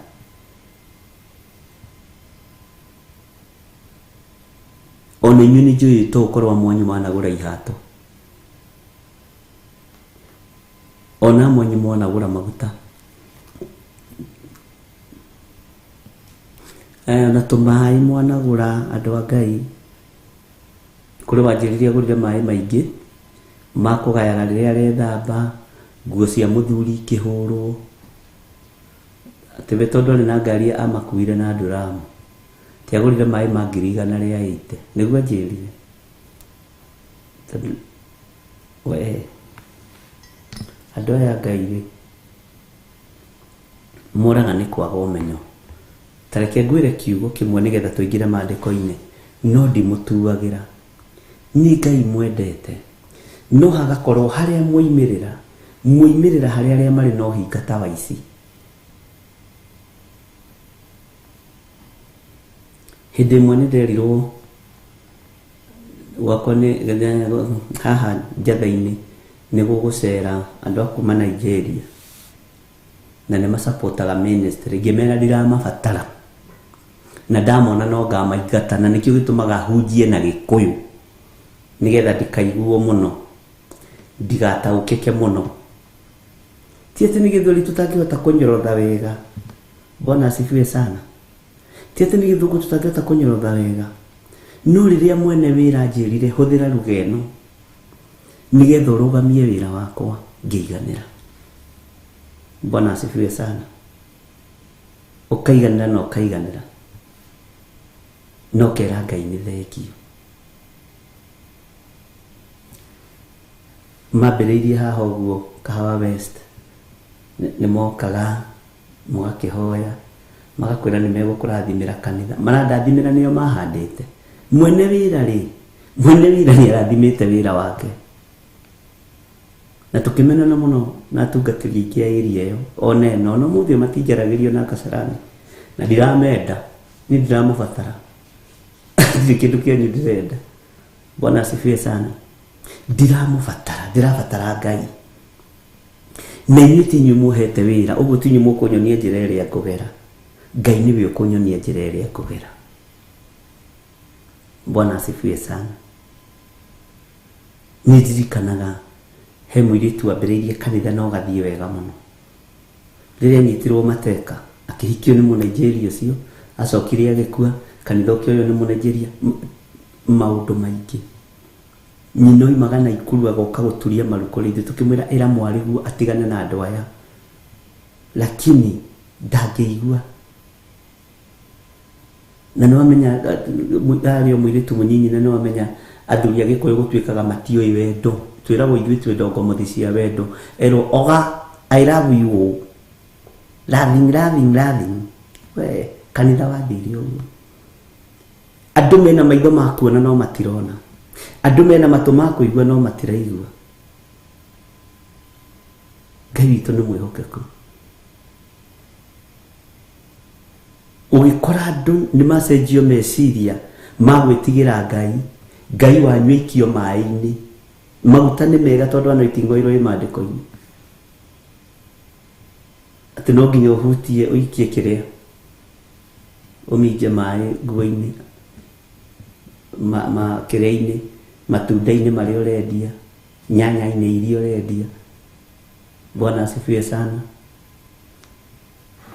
Ona inyuĩ nĩ njũĩ to ũkorwo amwe anyu managũra ihato, ona amwe anyu mwanagũra maguta, na tũmaĩ mwanagũra andũ a Ngai. Kũrĩ wanjĩrire agũrire maĩ maingĩ ma kũgayaga rĩrĩa arethamba, nguo cia mũthuri ikĩhũrwo. Atĩ we tondũ arĩ na ngari amakuire na nduramu. Atĩ agũrire maĩ ma 180,000. Nĩguo anjĩrire. Tondũ we andũ aya Ngai rĩ, moraga nĩ kwaga ũmenyo. Ta reke ngwĩre kiugo kĩmwe nĩgetha tũingĩre maandĩko-inĩ. No ndimũtuagĩra. Nĩ Ngai mwendete. No hagakorwo harĩa mwoimĩrĩra, mwoimĩrĩra harĩ arĩa marĩ na ũhinga ta wa ici. Hĩndĩ ĩmwe nĩ nderirwo gwakwa nĩ haha njatha-inĩ nĩ gũgũcera andũ a kuma Nigeria na nĩ macapotaga ministry. Ngĩmera ndiramabatara na ndamona no ngamaingata, na nĩkĩo gĩtũmaga hunjie na Gĩkũyũ nĩgetha ndikaiguo mũno, ndigataũkĩke mũno. Ti atĩ nĩ gĩthweri tũtangĩhota kũnyorotha wega. Bwana asifiwe sana. Ti atĩ nĩ gĩthũngũ tũtangĩhota kũnyorotha wega. No rĩrĩa mwene wĩra anjĩrire hũthĩra lugha ĩno nĩgetha ũrũgamie wĩra wakwa, ngĩiganĩra. Bwana asifiwe sana. Ũkaiganĩra na ũkaiganĩra. Na ũkera Ngai nĩ thengio. Mambĩrĩirie haha ũguo Kahawa West, nĩ mokaga mũgakĩhoya, magakwĩra nĩ megũkũrathimĩra kanitha. Marandathimĩra nĩo mahandĩte. Mwene wĩra rĩ, mwene wĩra nĩ arathimĩte wĩra wake. Na tũkĩmenana mũno na atungatĩri aingĩ a area ĩyo, ona ĩno, ona ũmũthĩ matinjaragĩrio na Kasarani. Na ndiramenda, niĩ ndiramũbatara. Ndirĩ kĩndũ kĩanyu ndĩrenda. Bwana asifiwe sana. Ndiramũbatara, ndĩrabatara Ngai. Na inyuĩ ti inyuĩ muohete wĩra, ũguo ti inyuĩ mũkũnyonia njĩra ĩrĩa ngũgera. Ngai nĩwe ũkũnyonia njĩra ĩrĩa ngũgera. Bwana asifiwe sana. Nĩ ndirikanaga he mũirĩtu wambĩrĩirie kanitha na ũgathiĩ wega mũno. Rĩrĩa anyitirwo mateka, akĩhikio nĩ mũnaijeria ũcio, acokire agĩkua, kanitha ũkĩoywo nĩ mũnaijeria, maũndũ maingĩ. Nyina oimaga Naikuru agoka gũturia maru kũrĩ ithuĩ, tũkĩmwĩra ĩra mwarĩguo atigane na andũ aya. Lakini ndangĩigua. Na nĩ wamenya arĩ o mũirĩtu mũnyinyi, na nĩ wamenya athuri a Gĩkũyũ gũtuĩkaga matiũĩ wendo. Twĩragwo ithuĩ twĩ ndongomothi cia wendo. Erwo oga I love you. Loving, loving, loving. We, kanitha wathire ũguo. Andũ mena maitho ma kuona no matirona. Andũ mena matũ ma kũigua no matiraigua. Ngai witũ nĩ mwĩhokeku. Ũgĩkora andũ nĩ macenjio meciria ma gwĩtigĩra Ngai, Ngai wanyu aikio maĩ-inĩ. Maguta nĩ mega tondũ anointing oil ĩ maandĩko-inĩ. Atĩ no nginya ũhutie ũikie kĩrĩa, ũminje maĩ nguo-inĩ, ma kĩrĩa-inĩ, matunda-inĩ marĩa ũrendia, nyanya-inĩ iria ũrendia. Bwana asifiwe sana.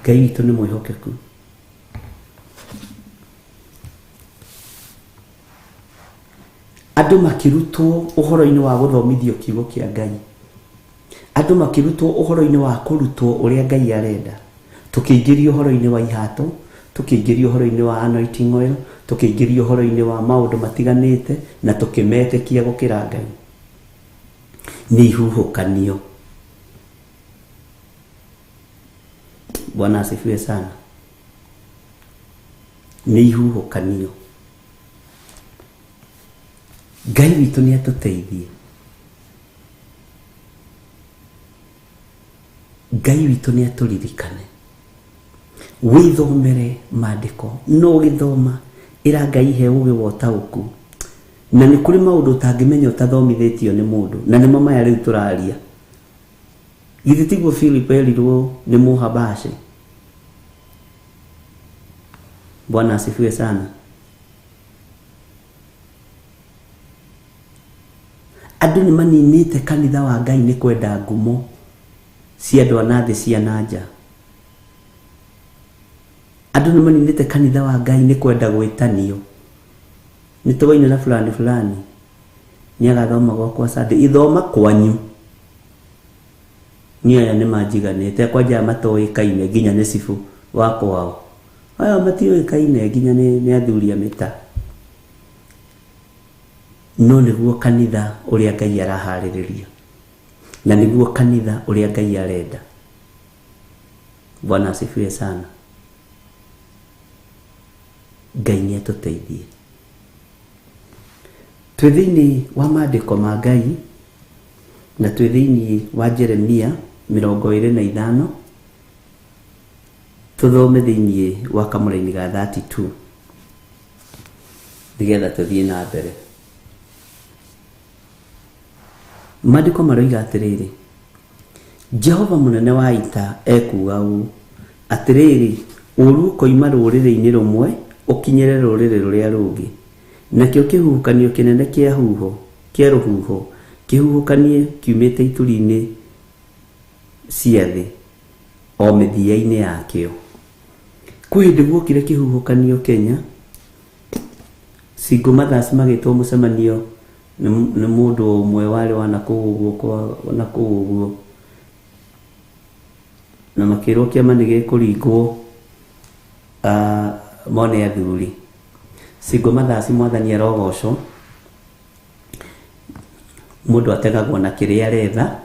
Ngai witũ nĩ mwĩhokeku. Andũ makĩrutwo ũhoro-inĩ wa gũthomithio kiugo kĩa Ngai, andũ makĩrutwo ũhoro-inĩ wa kũrutwo ũrĩa Ngai arenda, tũkĩingĩrio ũhoro-inĩ wa ihato, tũkĩingĩrio ũhoro-inĩ wa anointing oil, tũkĩingĩrio ũhoro-inĩ wa maũndũ matiganĩte, na tũkĩmetĩkia gũkĩra Ngai. Nĩ ihuhũkanio. Bwana asifiwe sana. Nĩ ihuhũkanio. Ngai witũ nĩ atũteithie. Ngai witũ nĩ atũririkane. Wĩthomere maandĩko, no ũgĩthoma ĩra Ngai he ũgĩ wa ũtaũku. Na nĩ kũrĩ maũndũ ũtangĩmenya ũtathomithĩtio nĩ mũndũ, na nĩmo maya rĩu tũraria. Githĩ tiguo Philip erirwo nĩ Mũhabashi? Bwana asifiwe sana. Andũ nĩ maninĩte kanitha wa Ngai nĩ kwenda ngumo cia andũ a na thĩ cia na nja. Andũ nĩ maninĩte kanitha wa Ngai nĩ kwenda gwĩtanio. Nĩ tũgaine na fulani fulani nĩ agathoma gwakwa Sunday. Ithoma kwanyu. Niĩ aya nĩ manjiganĩte kwanja aya matoĩkaine nginya nĩ cibũ wa kwao. Aya matiũĩkaine nginya nĩ athuri a mĩta. No nĩguo kanitha ũrĩa Ngai araharĩrĩria, na nĩguo kanitha ũrĩa Ngai arenda. Bwana asifiwe sana. Ngai nĩ atũteithie. Twĩ thĩinĩ wa maandĩko ma Ngai, na twĩ thĩinĩ wa Jeremia 25, tũthome thĩinĩ wa kamũraini ga 32 nĩgetha tũthiĩ na mbere. Maandĩko maroiga atĩrĩrĩ, Jehova mũnene wa ita ekuuga ũũ, atĩrĩrĩ, ũũru ũkoima rũrĩrĩ-inĩ rũmwe ũkinyĩre rũrĩrĩ rũrĩa rũngĩ, nakĩo kĩhuhũkanio kĩnene kĩa rũhuho kĩhuhũkanie kiumĩte ituri-inĩ cia thĩ o mĩthia-inĩ yakĩo. Kwĩ hĩndĩ guokire kĩhuhũkanio Kenya, single mothers magĩtwo mũcemanio nĩ mũndũ ũmwe warĩ wa nakũu ũguo nakũu ũguo, na makĩrwo kĩama nĩ gĩkũringwo mone athuri. Single mothers mwathani arogocwo, mũndũ ategagwo na kĩrĩa aretha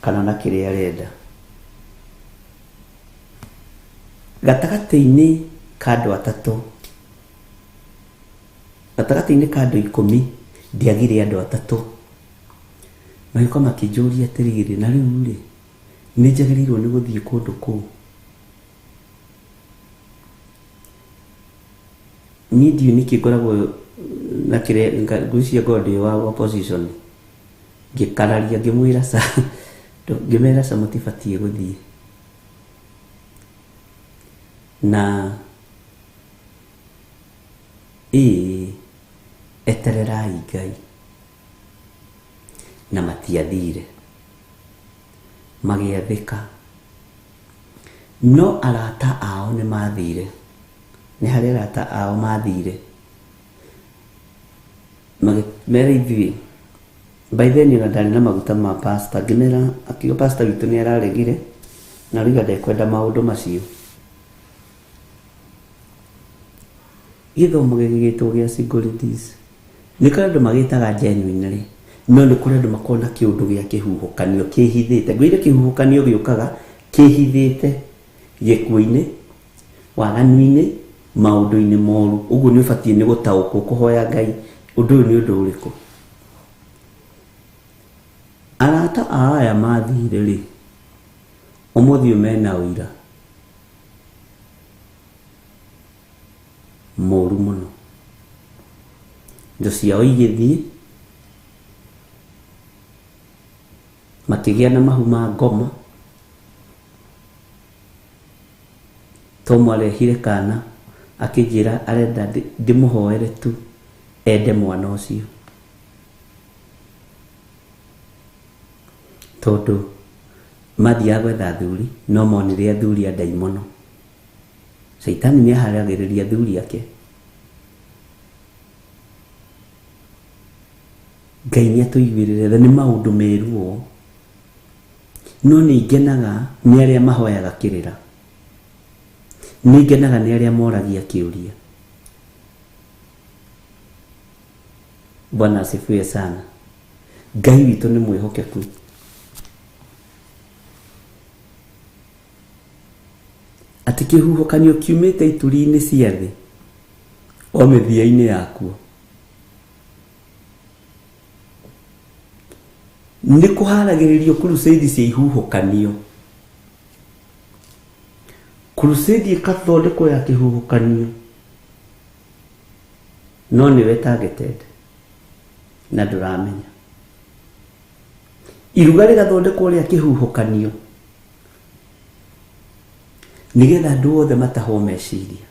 kana na kĩrĩa arenda. Gatagatĩ-inĩ ka andũ atatũ, gatagatĩ-inĩ ka andũ 10, ndiagire andũ atatũ. Magĩũka makĩnjũria atĩrĩrĩ, na rĩu rĩ, nĩ njagĩrĩirwo nĩ gũthiĩ kũndũ kũu? Niĩ ndiũĩ nĩkĩ ngoragwo na kĩrĩa ngwĩciria ngoragwo ndĩ wa opposition. Ngĩkararia ngĩmwĩra ca, ngĩmera ca mũtibatiĩ gũthiĩ. Na ĩĩ etererai Ngai. Na matiathire, magĩathĩka. No arata ao nĩ mathire. Nĩ harĩ arata ao mathire. Magĩmera ithuĩ, by then ona ndarĩ na maguta ma pastor, ngĩmera akiuga pastor witũ nĩ araregire na rĩu ndekwenda maũndũ macio. Gĩthomo gĩgĩtwo gĩa single ladies. Nĩ kũrĩ andũ magĩtaga genuinely, no nĩ kũrĩ andũ makoragwo na kĩũndũ gĩa kĩhuhũkanio kĩhithĩte. Ngwĩre kĩhuhũkanio gĩũkaga kĩhithĩte gĩkuũ-inĩ, waganu-inĩ, maũndũ-inĩ moru. Ũguo nĩ ũbatiĩ nĩ gũtaũkwo kũhoya Ngai ũndũ ũyũ nĩ ũndũ ũrĩkũ. Arata a aya mathire rĩ, ũmũthĩ ũyũ mena ũira mũru mũno. Indo ciao igĩthiĩ, makĩgĩa na mahu ma ngoma. Tom arehire kana akĩnjĩra arenda ndĩmũhoere tu ende mwana ũcio, tondũ Mathiaga gwetha athuri no monire athuri a ndaimono. Caitani nĩ aharagĩrĩria athuri ake. Ngai nĩ atũiguĩrĩre tha, nĩ maũndũ me ruo. No nĩ ngenaga nĩ arĩa mahoyaga kĩrĩra. Nĩ ngenaga nĩ arĩa moragia kĩũria. Bwana asifiwe sana. Ngai witũ nĩ mwĩhokeku. Atĩ kĩhuhũkanio kiumĩte ituri-inĩ cia thĩ o mĩthia-inĩ yakuo. Nĩ kũharagĩrĩrio crusade cia ihuhũkanio. Crusade ĩgathondekwo ya kĩhuhũkanio no nĩwe targeted na ndũramenya. Iruga rĩgathondekwo rĩa kĩhuhũkanio nĩgetha andũ othe matahwo meciria.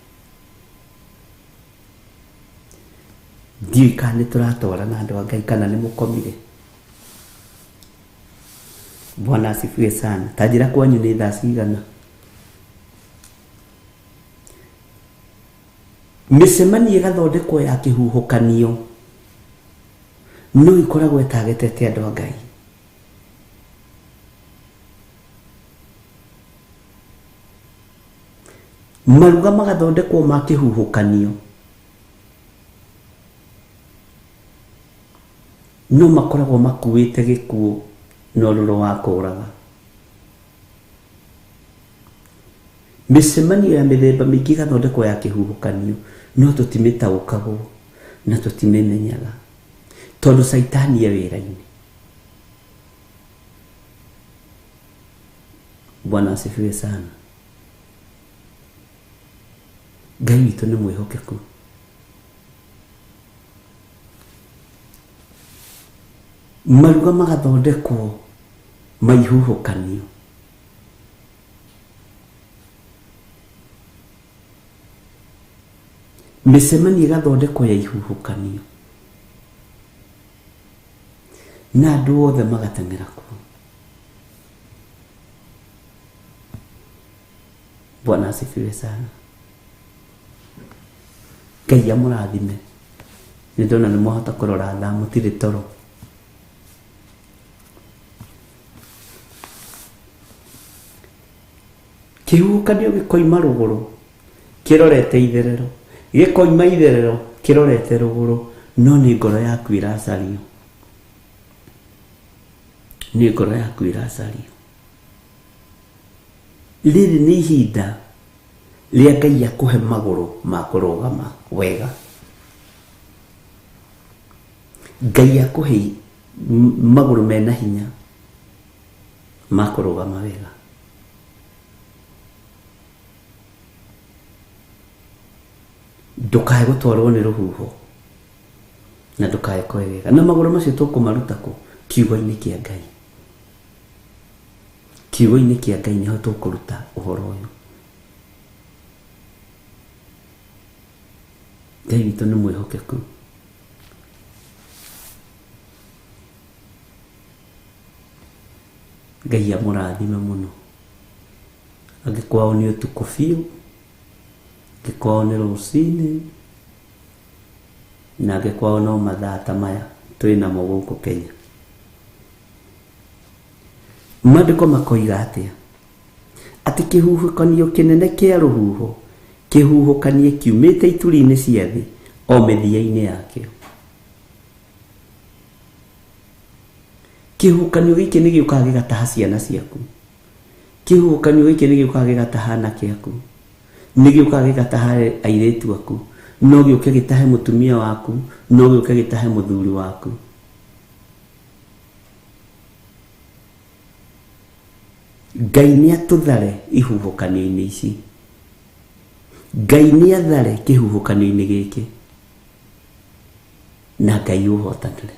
Ndiũĩ kana nĩ tũratwarana andũ a Ngai kana nĩ mũkomire. Bwana asifiwe sana. Ta njĩra kwanyu nĩ thaa cigana? Mĩcemanio ĩgathondekwo ya kĩhuhũkanio no ĩkoragwo ĩtagetete andũ a Ngai. Maruga magathondekwo ma kĩhuhũkanio no makoragwo makuĩte gĩkuũ na ũrũrũ wa kũraga. Mĩcemanio ya mĩthemba mĩingĩ ĩgathondekwo ya kĩhuhũkanio no tũtimĩtaũkagwo na tũtimĩmenyaga tondũ caitani e wĩra-inĩ. Bwana asifiwe sana. Ngai witũ nĩ mwĩhokeku. Maruga magathondekwo maihuhũkanio. Mĩcemanio ĩgathondekwo ya ihuhũkanio na andũ othe magateng'era kuo. Bwana asifiwe sana. Ngai amũrathime. Nĩ ndona nĩ mwahota kũrora thaa mũtirĩ toro. Kĩhuhũkanio gĩkoima rũgũrũ kĩrorete itherero, gĩkoima itherero kĩrorete rũgũrũ, no nĩ ngoro yaku ĩracario. Nĩ ngoro yaku ĩracario. Rĩrĩ nĩ ihinda rĩa Ngai akũhe magũrũ ma kũrũgama wega. Ngai akũhe magũrũ mena hinya ma kũrũgama wega. Ndũkae gũtwarwo nĩ rũhuho na ndũkae kwegega. Na magũrũ macio tũkũmaruta kũ? Kiugo-inĩ kĩa Ngai. Kiugo-inĩ kĩa Ngai nĩho tũkũruta ũhoro ũyũ. Ngai witũ nĩ mwĩhokeku. Ngai amũrathime mũno. Angĩ kwao nĩ ũtukũ biũ, angĩ kwao nĩ rũcinĩ, na angĩ kwao no mathaa ta maya twĩ namo gũkũ Kenya. Maandĩko makoiga atĩa? Atĩ kĩhuhũkanio kĩnene kĩa rũhuho kĩhuhũkanie kiumĩte ituri-inĩ cia thĩ o mĩthia-inĩ yakĩo. Kĩhuhũkanio gĩkĩ nĩ gĩũkaga gĩgataha ciana ciaku. Kĩhuhũkanio gĩkĩ nĩ gĩũkaga gĩgataha anake aku. Nĩ gĩũkaga gĩgataha airĩtu aku. No gĩũke gĩtahe mũtumia waku, no gĩũke gĩtahe mũthuri waku. Ngai nĩ atũthare ihuhũkanio-inĩ ici. Ngai nĩ athare kĩhuhũkanio-inĩ gĩkĩ. Na Ngai ũhotanĩre.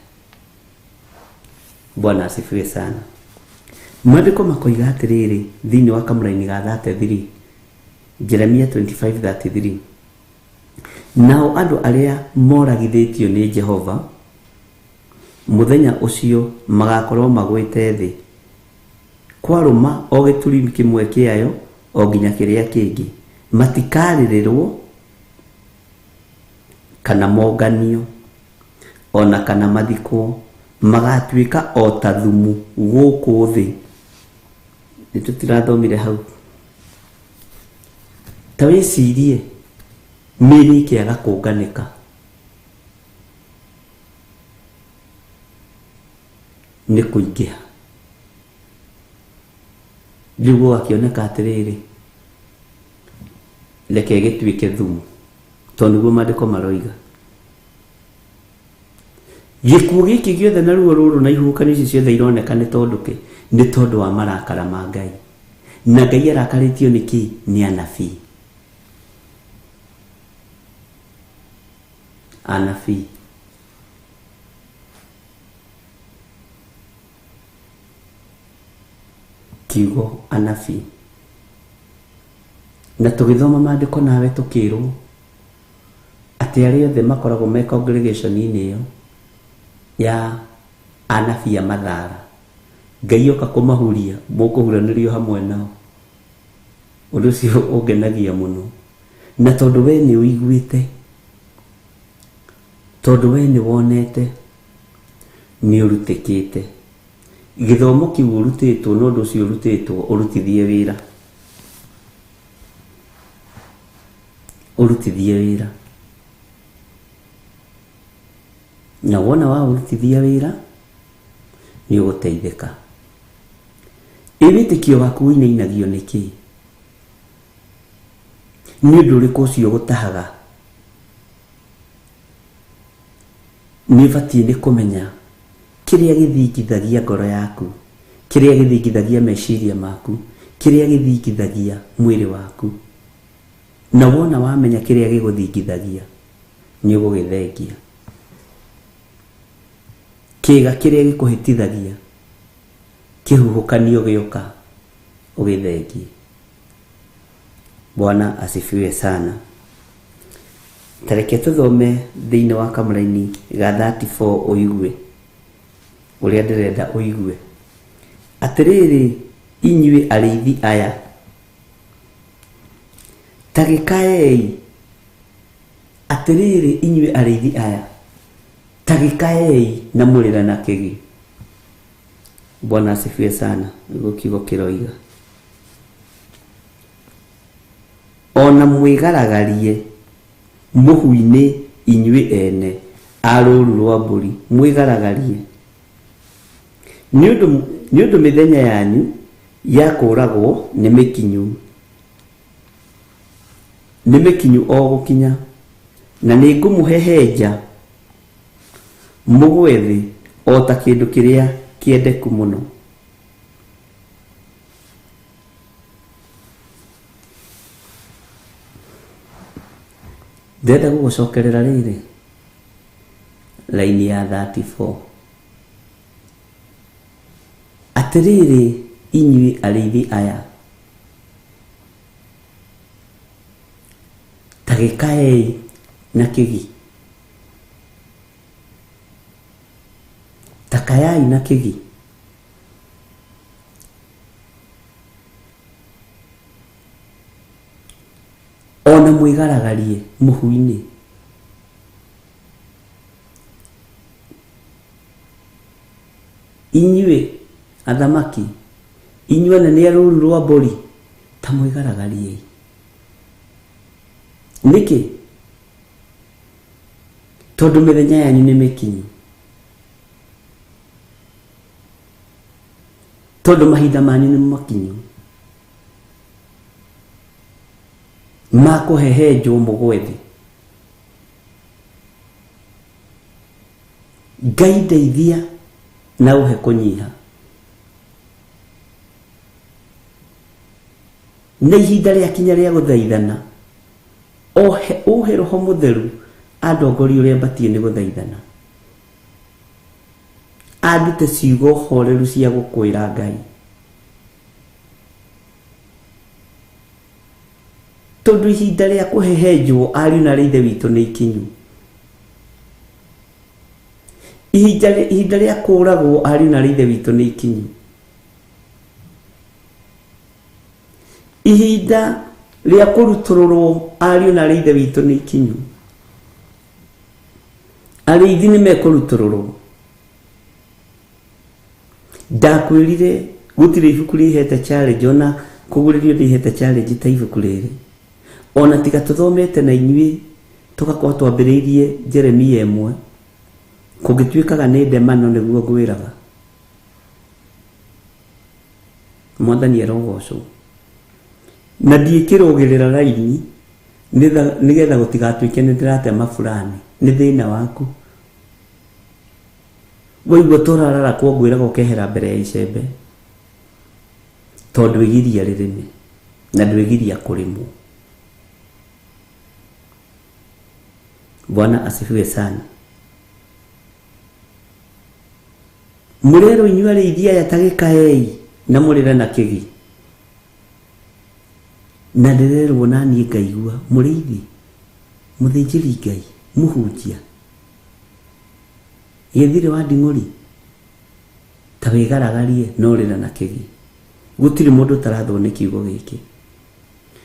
Bwana asifiwe sana. Maandĩko makoiga atĩrĩrĩ thĩinĩ wa kamũraini ga 33 Jeremia 25:33 Nao andũ arĩa moragithĩtio nĩ Jehova mũthenya ũcio magakorwo magwĩte thĩ Kwarũma o gĩturi kĩmwe kĩayo o nginya kĩrĩa kĩngĩ. Matikarĩrĩrwo kana monganio, o na kana mathikwo, magatuĩka o ta thumu gũkũ thĩ. Nĩ tũtirathomire hau. Ta wĩcirie mĩĩrĩ ĩkĩaga kũnganĩka. Nĩ kũingĩha. Rĩu gũgakĩoneka atĩrĩrĩ, reke gĩtuĩke thumu, tondũ nĩguo maandĩko maroiga. Gĩkuũ gĩkĩ gĩothe na ruo rũrũ na ihuhũkanio ici ciothe ironeka nĩ tondũ kĩ? Nĩ tondũ wa marakara ma Ngai. Na Ngai arakarĩtio nĩ kĩ? Nĩ anabii. Anabii. Kiugo anabii. Na tũgĩthoma maandĩko nawe tũkĩrwo atĩ arĩa othe makoragwo me congregation-inĩ ĩyo ya anabii a mathara, Ngai oka kũmahuria, mũkũhuranĩrio hamwe nao. Ũndũ ũcio ũngenagia mũno. Na tondũ we nĩ ũiguĩte, tondũ we nĩ wonete, nĩ ũrutĩkĩte. Gĩthomo kĩu ũrutĩtwo na ũndũ ũcio ũrutĩtwo ũrutithie wĩra. Ũrutithie wĩra. Na wona waũrutithia wĩra, nĩ ũgũteithĩka. Ĩ wĩtĩkio waku ũinainagio nĩ kĩĩ? Nĩ ũndũ ũrĩkũ ũcio ũgũtahaga? Nĩ ũbatiĩ nĩ kũmenya kĩrĩa gĩthingithagia ngoro yaku, kĩrĩa gĩthingithagia meciria maku, kĩrĩa gĩthingithagia mwĩrĩ waku. Na wona wamenya kĩrĩa gĩgũthingithagia, nĩ ũgũgĩthengia. Kĩĩga kĩrĩa gĩkũhĩtithagia, kĩhuhũkanio gĩoka, ũgĩthengie. Bwana asifiwe sana. Ta reke tũthome thĩinĩ wa kamũraini ga 34 ũigue ũrĩa ndĩrenda ũigue. Atĩrĩrĩ inyuĩ arĩithi aya, ta gĩkaei. Atĩrĩrĩ inyuĩ arĩithi aya, ta gĩkaei na mũrĩre na kĩgi. Bwana asifiwe sana, nĩguo kiugo kĩroiga. O na mwĩgaragarie mũhu-inĩ inyuĩ ene a rũũru rwa mbũri, mwĩgaragarie. Nĩ ũndũ, nĩ ũndũ mĩthenya yanyu ya kũũragwo nĩ mĩkinyu, nĩ mĩkinyu o gũkinya, na nĩngũmũhehenja mũgwe thĩ o ta kĩndũ kĩrĩa kĩendeku mũno. Ndĩrenda gũgũcokerera rĩrĩ raini ya 34. Atĩrĩrĩ inyuĩ arĩithi aya, ta gĩkaei na kĩgi, ta kayai na kĩgi. Ona mwĩgaragarie mũhu-inĩ. Inyuĩ athamaki, inyuĩ anene a rũũru rwa mbũri, ta mwĩgaragariei. Nĩkĩ? Tondũ mĩthenya yanyu nĩ mĩkinyu. Tondũ mahinda manyu nĩ makinyu ma kũhehenjwo mũgwe thĩ. Ngai ndeithia na ũhe kũnyiha. Na ihinda rĩakinya rĩa gũthaithana, ohe ũhe roho mũtheru andongorie ũrĩa mbatiĩ nĩ gũthaithana. Andute ciugo horeru cia gũkwĩra Ngai. Tondũ ihinda rĩa kũhehenjwo ariũ na aarĩ a Ithe witũ nĩ ikinyu. Ihinda, ihinda rĩa kũũragwo ariũ na aarĩ a Ithe witũ nĩ ikinyu. Ihinda rĩa kũrutũrũrwo ariũ na arĩ ithe witũ nĩ ikinyu. Arĩithi nĩ mekũrutũrũrwo. Ndakwĩrire gũtirĩ ibuku rĩhete challenge ona kũgũrĩrio rĩhete challenge ta ibuku rĩrĩ. Ona tiga tũthomete na inyuĩ tũgakorwo twambĩrĩirie Jeremia ĩmwe, kũngĩtuĩkaga nĩ ndemano nĩguo ngwĩraga. Mwathani arogocwo. Na ndiĩkĩrũgĩrĩra raini nĩgetha gũtigatuĩke nĩ ndĩratema fulani. Nĩ thĩna waku. Waigua tũrararakwo ngwĩraga ũkehera mbere ya icembe. Tondũ ndwĩgiria rĩrĩme na ndwĩgiria kũrĩmwo. Bwana asifiwe sana. Mũrerwo inyuĩ arĩithi aya ta gĩkaei na mũrĩre na kĩgi. Na ndĩrerwo na niĩ ngaigua mũrĩithi, mũthĩnjĩri Ngai, mũhunjia, gĩthirĩ wa nding'ũri, ta wĩgaragarie na ũrĩre na kĩgi. Gũtirĩ mũndũ ũtarathwo nĩ kiugo gĩkĩ.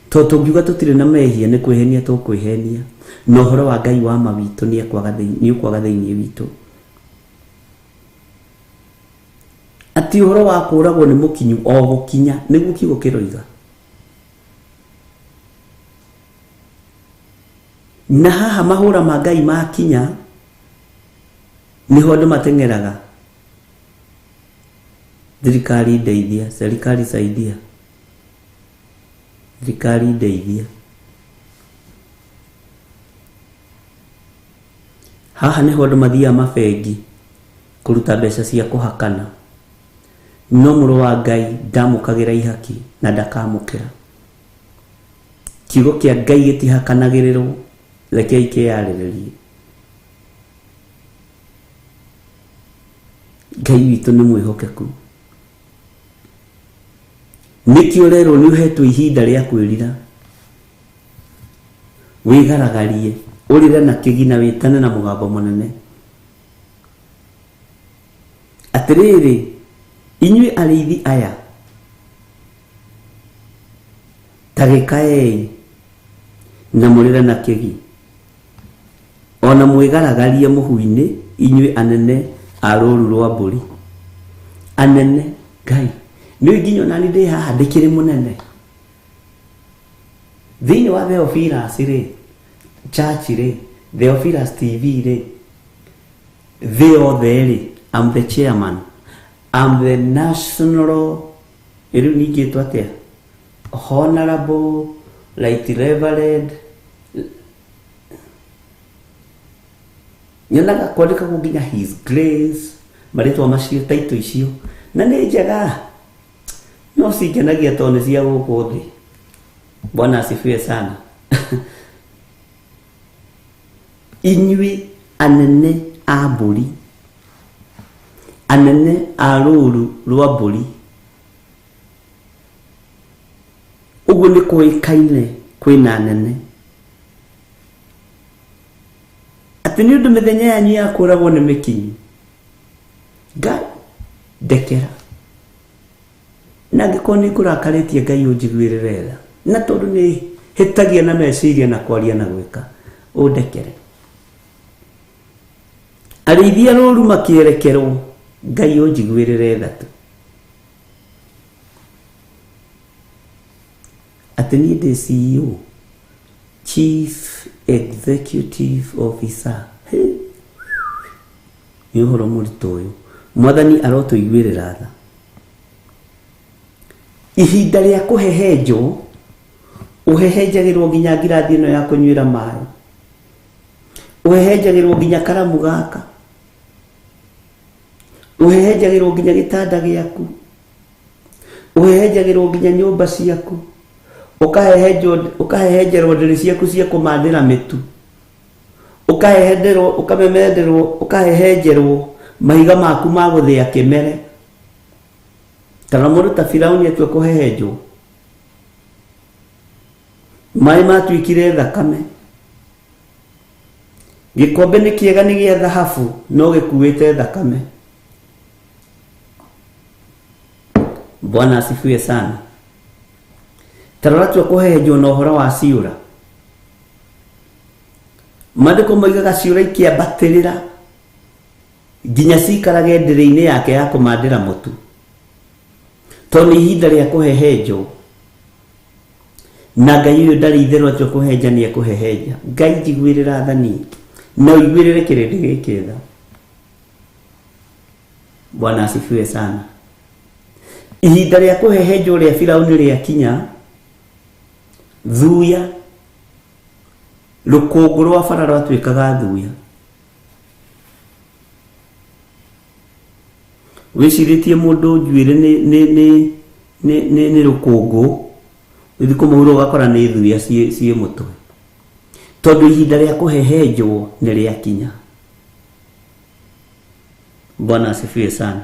Tondũ tũngiuga tũtirĩ na mehia nĩ kwĩhenia tũkwĩhenia, na ũhoro wa Ngai wa ma witũ nĩ ũkwaga thĩinĩ witũ. Atĩ ũhoro wa kũragwo nĩ mũkinyu o gũkinya, nĩguo kiugo kĩroiga. Na haha mahũra ma Ngai makinya, nĩho andũ mateng'eraga. Thirikari ndeithia, serikali saidia. Thirikari ndeithia. Haha nĩho andũ mathiaga mabengi kũruta mbeca cia kũhakana. No mũrũ wa Ngai ndamũkagĩra ihaki na ndakamũkĩra. Kiugo kĩa Ngai gĩtihakanagĩrĩrwo, rekei kĩyarĩrĩrie. Ngai witũ nĩ mwĩhokeku. Nĩkĩo ũrerwo nĩ ũhetwo ihinda rĩa kwĩrira. Wĩgaragarie, ũrĩre na kĩgi na wĩtane na mũgambo mũnene. Atĩrĩrĩ, inyuĩ arĩithi aya, ta gĩkaei na mũrĩre na kĩgi, o na mwĩgaragarie mũhu-inĩ, inyuĩ anene a rũũru rwa mbũri. Anene, Ngai, nĩ nginya ona niĩ ndĩ haha ndĩkĩrĩ mũnene. Thĩinĩ wa Theophilus rĩ, church rĩ, Theophilus TV rĩ, thĩ yothe rĩ, I'm the chairman. I'm the national, rĩu ningĩtwo atĩa? Honorable, Right Reverend, nyonaga kwandĩkagwo nginya His Grace, marĩtwa macio, taito icio, na nĩ njega. No cingenagia tondũ nĩ cia gũkũ thĩ. Bwana asifiwe sana. Inyuĩ anene a mbũri, anene a rũũru rwa mbũri, ũguo nĩ kũĩkaine kwĩna anene, atĩ nĩ ũndũ mĩthenya yanyu ya kũragwo nĩ mĩkinyu. Ngai ndekera. Na angĩkorwo nĩ ngũrakarĩtie Ngai ũnjiguĩrĩre tha. Na tondũ nĩ hĩtagia na meciria na kwaria na gwĩka, ũndekere. Arĩithi a rũru makĩerekerwo, Ngai ũnjiguĩrĩre tha tu. Atĩ niĩ ndĩ CEO, Chief Executive Officer. Hey. Nĩ ũhoro mũritũ ũyũ. Mwathani arotũiguĩrĩra tha. Ihinda rĩa kũhehenjwo, ũhehenjagĩrwo nginya ngirathi ĩno ya kũnyuĩra maĩ. Ũhehenjagĩrwo nginya karamu gaka. Ũhehenjagĩrwo nginya gĩtanda gĩaku. Ũhehenjagĩrwo nginya nyũmba ciaku. Ũkahehenjwo ũkahehenjerwo ndĩrĩ ciaku cia kũmandĩra mĩtu. Ũkahehenderwo ũkamemenderwo ũkahehenjerwo mahiga maku ma gũthĩa kĩmere. Kana mũndũ ta Firauni atua kũhehenjwo. Maĩ matuĩkire thakame. Gĩkombe nĩ kĩega nĩ gĩa thahabu no gĩkuĩte thakame. Bwana asifiwe sana. Ta rora tua kũhehenjwo na ũhoro wa ciũra. Maandĩko moigaga ciũra ikĩambatĩrĩra nginya ciikarage ndĩrĩ-inĩ yake ya kũmandĩra mũtu. Tondũ nĩ ihinda rĩa kũhehenjwo. Na Ngai ũyũ ndarĩ itherũ atua kũhehenja nĩ ekũhehenja. Ngai njiguĩrĩra tha niĩ na ũiguĩrĩre kĩrĩndĩ gĩkĩ tha. Bwana asifiwe sana. Ihinda rĩa kũhehenjwo rĩa Firauni rĩakinya, thuya, rũkũngũ rwa bara rwatuĩkaga thuya. Wĩcirĩtie mũndũ njuĩrĩ nĩ nĩ nĩ nĩ nĩ nĩ rũkũngũ, ũthiĩ kũmũhura ũgakora nĩ thuya ciĩ ciĩ mũtwe. Tondũ ihinda rĩa kũhehenjwo nĩ rĩakinya. Bwana asifiwe sana.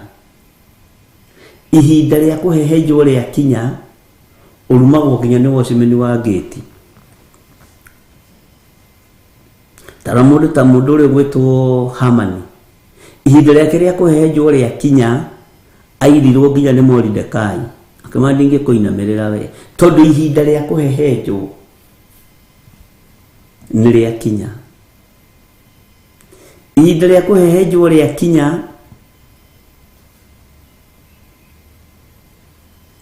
Ihinda rĩa kũhehenjwo rĩakinya, ũrumagwo nginya nĩ watchman wa ngĩti. Tara mũndũ ta mũndũ ũrĩa ũgwĩtwo Hamani. Ihinda rĩake rĩa kũhehenjwo rĩakinya, airirwo nginya nĩ Moridekai. Akĩmwĩra ndingĩkũinamĩrĩra we. Tondũ ihinda rĩa kũhehenjwo nĩ rĩakinya. Ihinda rĩa kũhehenjwo rĩakinya,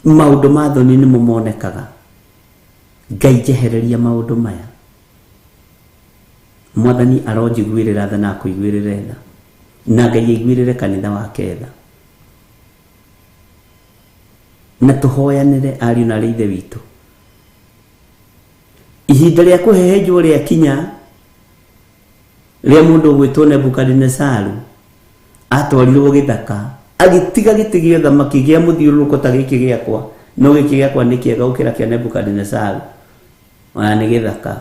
maũndũ ma thoni nĩmo monekaga. Ngai njehereria maũndũ maya. Mwathani aronjiguĩrĩra tha na akũiguĩrĩre tha. Na Ngai aiguĩrĩre kanitha wake tha. Na tũhoyanĩre ariũ na arĩ ithe witũ. Ihinda rĩa kũhehenjwo rĩakinya, rĩa mũndũ ũgwĩtwo Nebukadinesaru atwarirwo gĩthaka agĩtiga gĩtĩ gĩa ũthamaki gĩa mũthiũrũrũko ta gĩkĩ gĩakwa no gĩkĩ gĩakwa nĩ kĩega gũkĩra kĩa Nebukadinesaru ona nĩ gĩthaka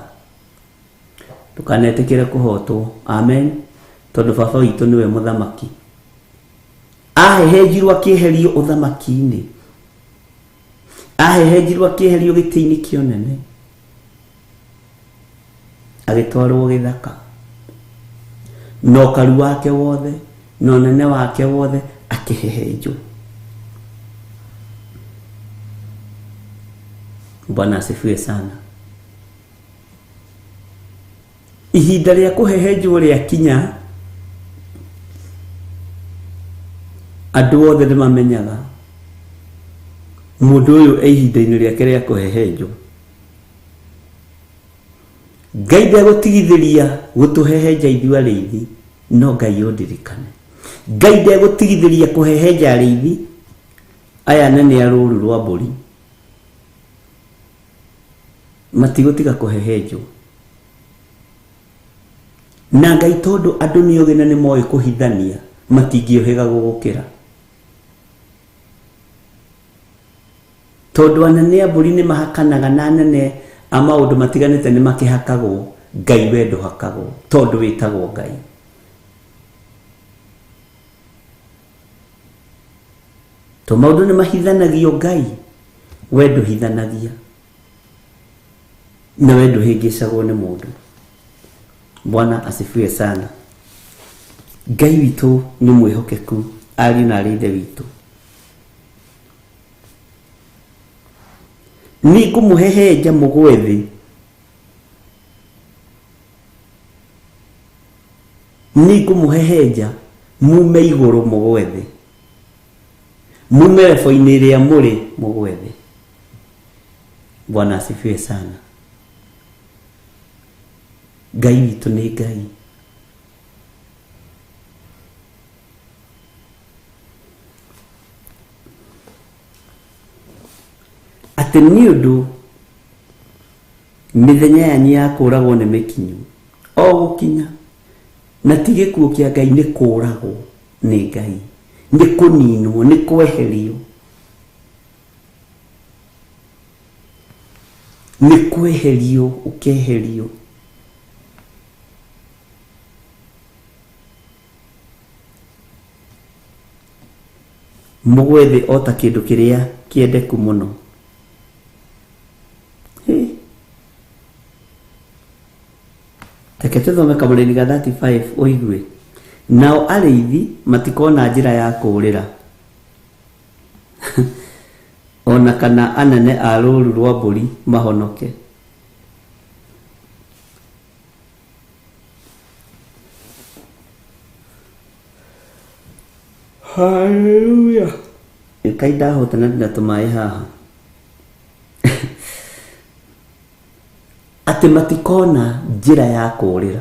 ndũkanetĩkĩre kũhotwo amen tondũ baba witũ nĩwe mũthamaki ahehenjirwo akĩeherio ũthamaki-inĩ ahehenjirwo akĩeherio gĩtĩ-inĩ kĩa ũnene agĩtwarwo gĩthaka na ũkaru wake wothe na ũnene wake wothe akĩhehenjwo. Bwana asifiwe sana. Ihinda rĩa kũhehenjwo rĩakinya, andũ othe nĩ mamenyaga mũndũ ũyũ e ihinda-inĩ rĩake rĩa kũhehenjwo. Ngai ndegũtigithĩria gũtũhehenja ithuĩ arĩithi, no Ngai ũndirikane. Ngai ndegũtigithĩria kũhehenja arĩithi aya anene a rũru rwa mbũri. Matigũtiga kũhehenjwo. Na Ngai tondũ andũ nĩ ogĩ na nĩ moĩ kũhithania, matingĩũhĩga gũgũkĩra. Tondũ anene a mbũri nĩ mahakanaga na anene a maũndũ matiganĩte nĩ makĩhakagwo, Ngai we ndũhakagwo tondũ wĩtagwo Ngai. To maũndũ nĩ mahithanagio Ngai, we ndũhithanagia. Na we ndũhĩngĩcagwo nĩ mũndũ. Bwana asifiwe sana. Ngai witũ nĩ mwĩhokeku ariũ na arĩ ithe witũ. Nĩngũmũhehenja mũgwe thĩ, nĩngũmũhehenja mume igũrũ mũgwe thĩ, mume rebo-inĩ ĩrĩa mũrĩ mũgwe thĩ. Bwana asifiwe sana. Ngai witũ nĩ Ngai. Atĩ nĩ ũndũ mĩthenya yanyu ya kũũragwo nĩ mĩkinyu o gũkinya, na ti gĩkuũ kĩa Ngai, nĩ kũũragwo nĩ Ngai, nĩ kũninwo, nĩ kweherio, nĩ kweherio, ũkeherio. Mũgwe thĩ o ta kĩndũ kĩrĩa kĩendeku mũno. Hĩ. Reke tũthome kamũrĩni ga 35 ũigue. Nao arĩithi matikona njĩra ya kũũrĩra. Ona kana anene a rũũru rwa mbũri mahonoke. Hallelujah. Kai ndahota na ndĩna tũmaĩ haha. Atĩ matikona njĩra ya kũũrĩra.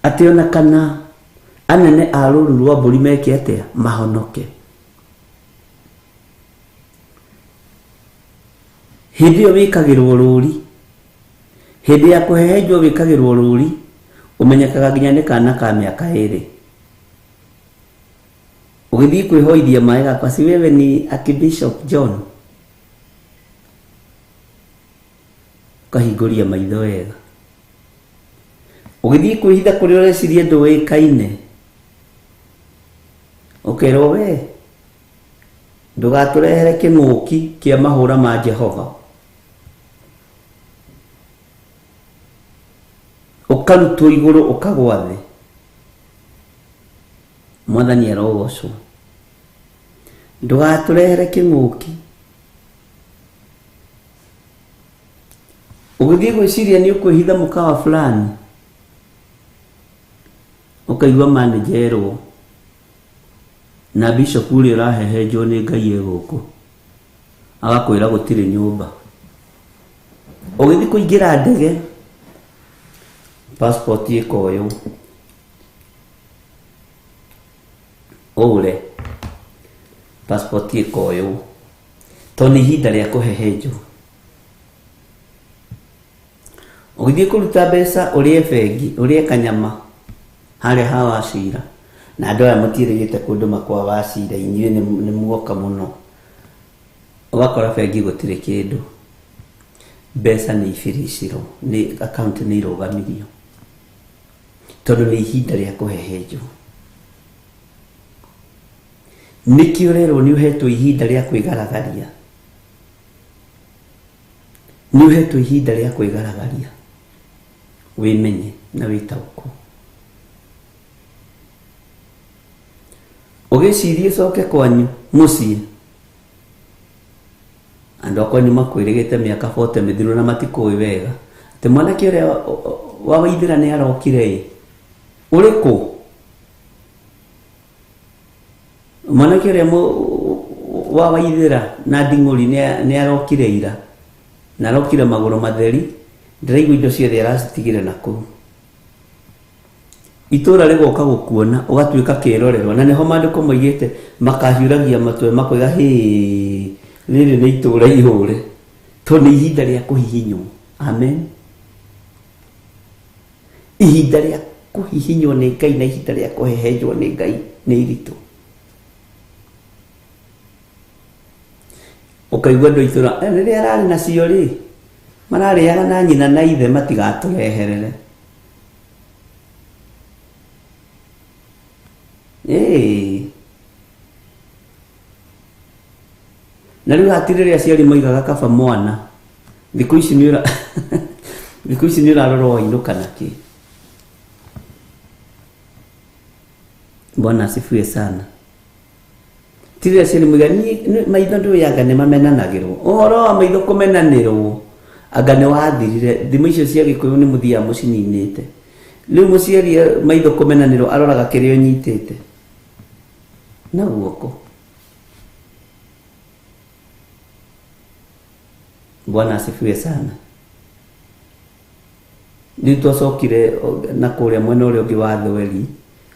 Atĩ ona kana anene a rũũru rwa mbũri meke atĩa? Mahonoke. Hĩndĩ ĩyo wĩkagĩrwo rũũri, hĩndĩ ya kũhehenjwo wĩkagĩrwo rũũri, ũmenyekaga nginya nĩ kana ka mĩaka ĩrĩ. Ũgĩthiĩ kwĩhoithia maĩ gakwa, si wewe ni Archbishop John? Ũkahingũria maitho wega. Ũgĩthiĩ kwĩhitha kũrĩa ũreciria ndũĩkaine, ũkerwo we ndũgatũrehere kĩng'ũki kĩa mahũra ma Jehova. Ũkarutwo igũrũ ũkagwa thĩ. Mwathani arogocwo. Ndũgatũrehere kĩng'ũki. Ũgĩthiĩ gwĩciria nĩ ũkwĩhitha mũkawa fulani, ũkaigua manager erwo na bishop ũrĩa ũrahehenjwo nĩ Ngai e gũkũ, agakwĩra gũtirĩ nyũmba. Ũgĩthiĩ kũingĩra ndege, passport ĩkoywo, ũre passport ĩkoywo, tondũ nĩ ihinda rĩa kũhehenjwo. Ũgĩthiĩ kũruta mbeca ũrĩe bengi, ũrĩe kanyama harĩa ha Wacira, na andũ aya mũtiĩrĩgĩte kũndũma kwa Wacira, inyuĩ nĩ muoka mũno. Ũgakora bengi gũtirĩ kĩndũ, mbeca nĩ ibiricirwo, nĩ account nĩ irũgamirio, tondũ nĩ ihinda rĩa kũhehenjwo. Nĩkĩo ũrerwo nĩ ũhetwo ihinda rĩa kwĩgaragaria. Nĩ ũhetwo ihinda rĩa kwĩgaragaria, wĩmenye na wĩtaũkwo. Ũgĩcirie ũcoke kwanyu mũciĩ, andũ a kwanyu makwĩrĩgĩte mĩaka 40 mĩthiru na matikũĩ wega, atĩ mwanake ũrĩa wa Waithĩra nĩ arokire ĩ, ũrĩ kũ? Mwanake ũrĩa wa Waithĩra na Nding'ũri nĩ arokire ira, na arokire magũrũ matheri, ndĩraigua indo ciothe aracitigire na kũu. Itũra rĩgoka gũkuona, ũgatuĩka kĩrorerwa, na nĩho maandĩko moigĩte makahiũragia matwe makoiga hĩ, rĩrĩ nĩ itũra ihũre, tondũ nĩ ihinda rĩa kũhihinywo. Amen. Ihinda rĩa kũhihinywo nĩ Ngai na ihinda rĩa kũhehenjwo nĩ Ngai nĩ iritũ. Ũkaigua andũ a itũra, rĩrĩa ararĩ nacio rĩ, mararĩaga na nyina na ithe matigatũreherere. Na rĩu hatirĩ rĩrĩa aciari moigaga kaba mwana, thikũ ici nĩ ũra thikũ ici nĩ ũrarora wainũka na kĩ. Bwana asifiwe sana. Ti rĩrĩa aciari moigaga niĩ maitho ndũĩ anga nĩ mamenanagĩrwo. Ũhoro wa maitho kũmenanĩrwo anga nĩ wathirire. Thimo icio cia Gĩkũyũ nĩ mũthiaga mũcininĩte. Rĩu mũciari maitho kũmenanĩrwo aroraga kĩrĩa ũnyitĩte na guoko. Bwana asifiwe sana. Rĩu twacokire na kũrĩa mwena ũrĩa ũngĩ wa Thweri,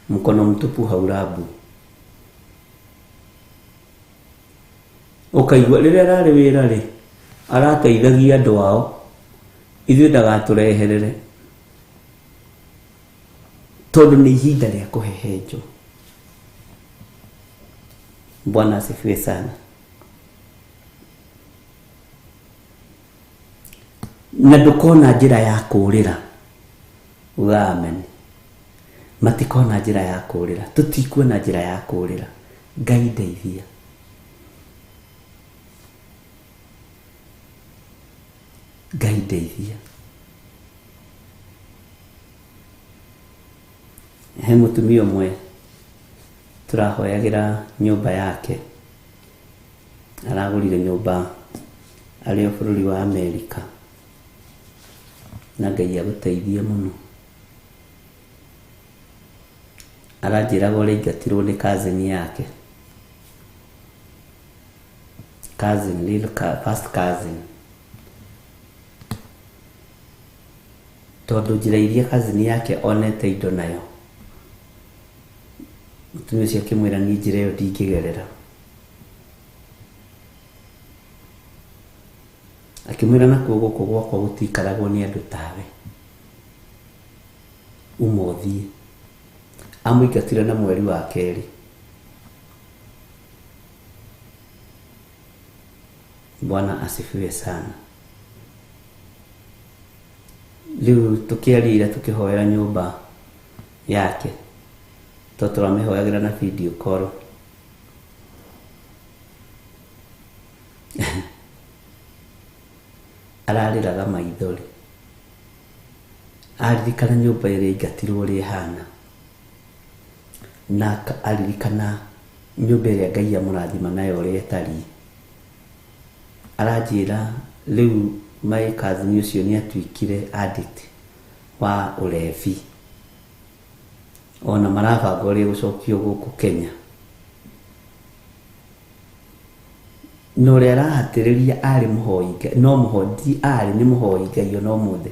mkono mtupu haurabu. Ũkaigua rĩrĩa ararĩ wĩra rĩ, arateithagia andũ ao, ithuĩ ndagatũreherere, tondũ nĩ ihinda rĩa kũhehenjwo. Bwana asifiwe sana. Na ndũkona njĩra ya kũũrĩra. Uga amen. Matikona njĩra ya kũũrĩra. Tũtikuona njĩra ya kũũrĩra. Ngai ndeithia. Ngai ndeithia. He mũtumia ũmwe Tũrahoyagĩra nyũmba yake. Aragũrire nyũmba arĩ o bũrũri wa Amerika. Na Ngai agũteithie mũno. Aranjĩraga ũrĩa aingatirwo nĩ cousin yake. Cousin, real first cousin. Tondũ njĩra iria cousin yake onete indo nayo, mũtumia ũcio akĩmwĩra niĩ njĩra ĩyo ndingĩgerera. Akĩmwĩra nakuo gũkũ gwakwa gũtiikaragwo nĩ andũ tawe, uma ũthiĩ. Amũingatire na mweri wa kerĩ. Bwana asifiwe sana. Rĩu tũkĩaria ira tũkĩhoera nyũmba yake, to tũramĩhoyagĩra na video call. Ararĩraga maithori aririkana nyũmba ĩrĩa aingatirwo ũrĩa ĩhana, na aririkana nyũmba ĩrĩa Ngai amũrathima nayo ũrĩa ĩtariĩ. Aranjĩra rĩu my cousin ũcio nĩ atuĩkire addict wa ũrebi, ona marabanga ũrĩa gũcokio gũkũ Kenya. Na ũrĩa arahatĩrĩria arĩ mũhoi Ngai, no mũhoi arĩ nĩ mũhoi Ngai ona ũmũthĩ.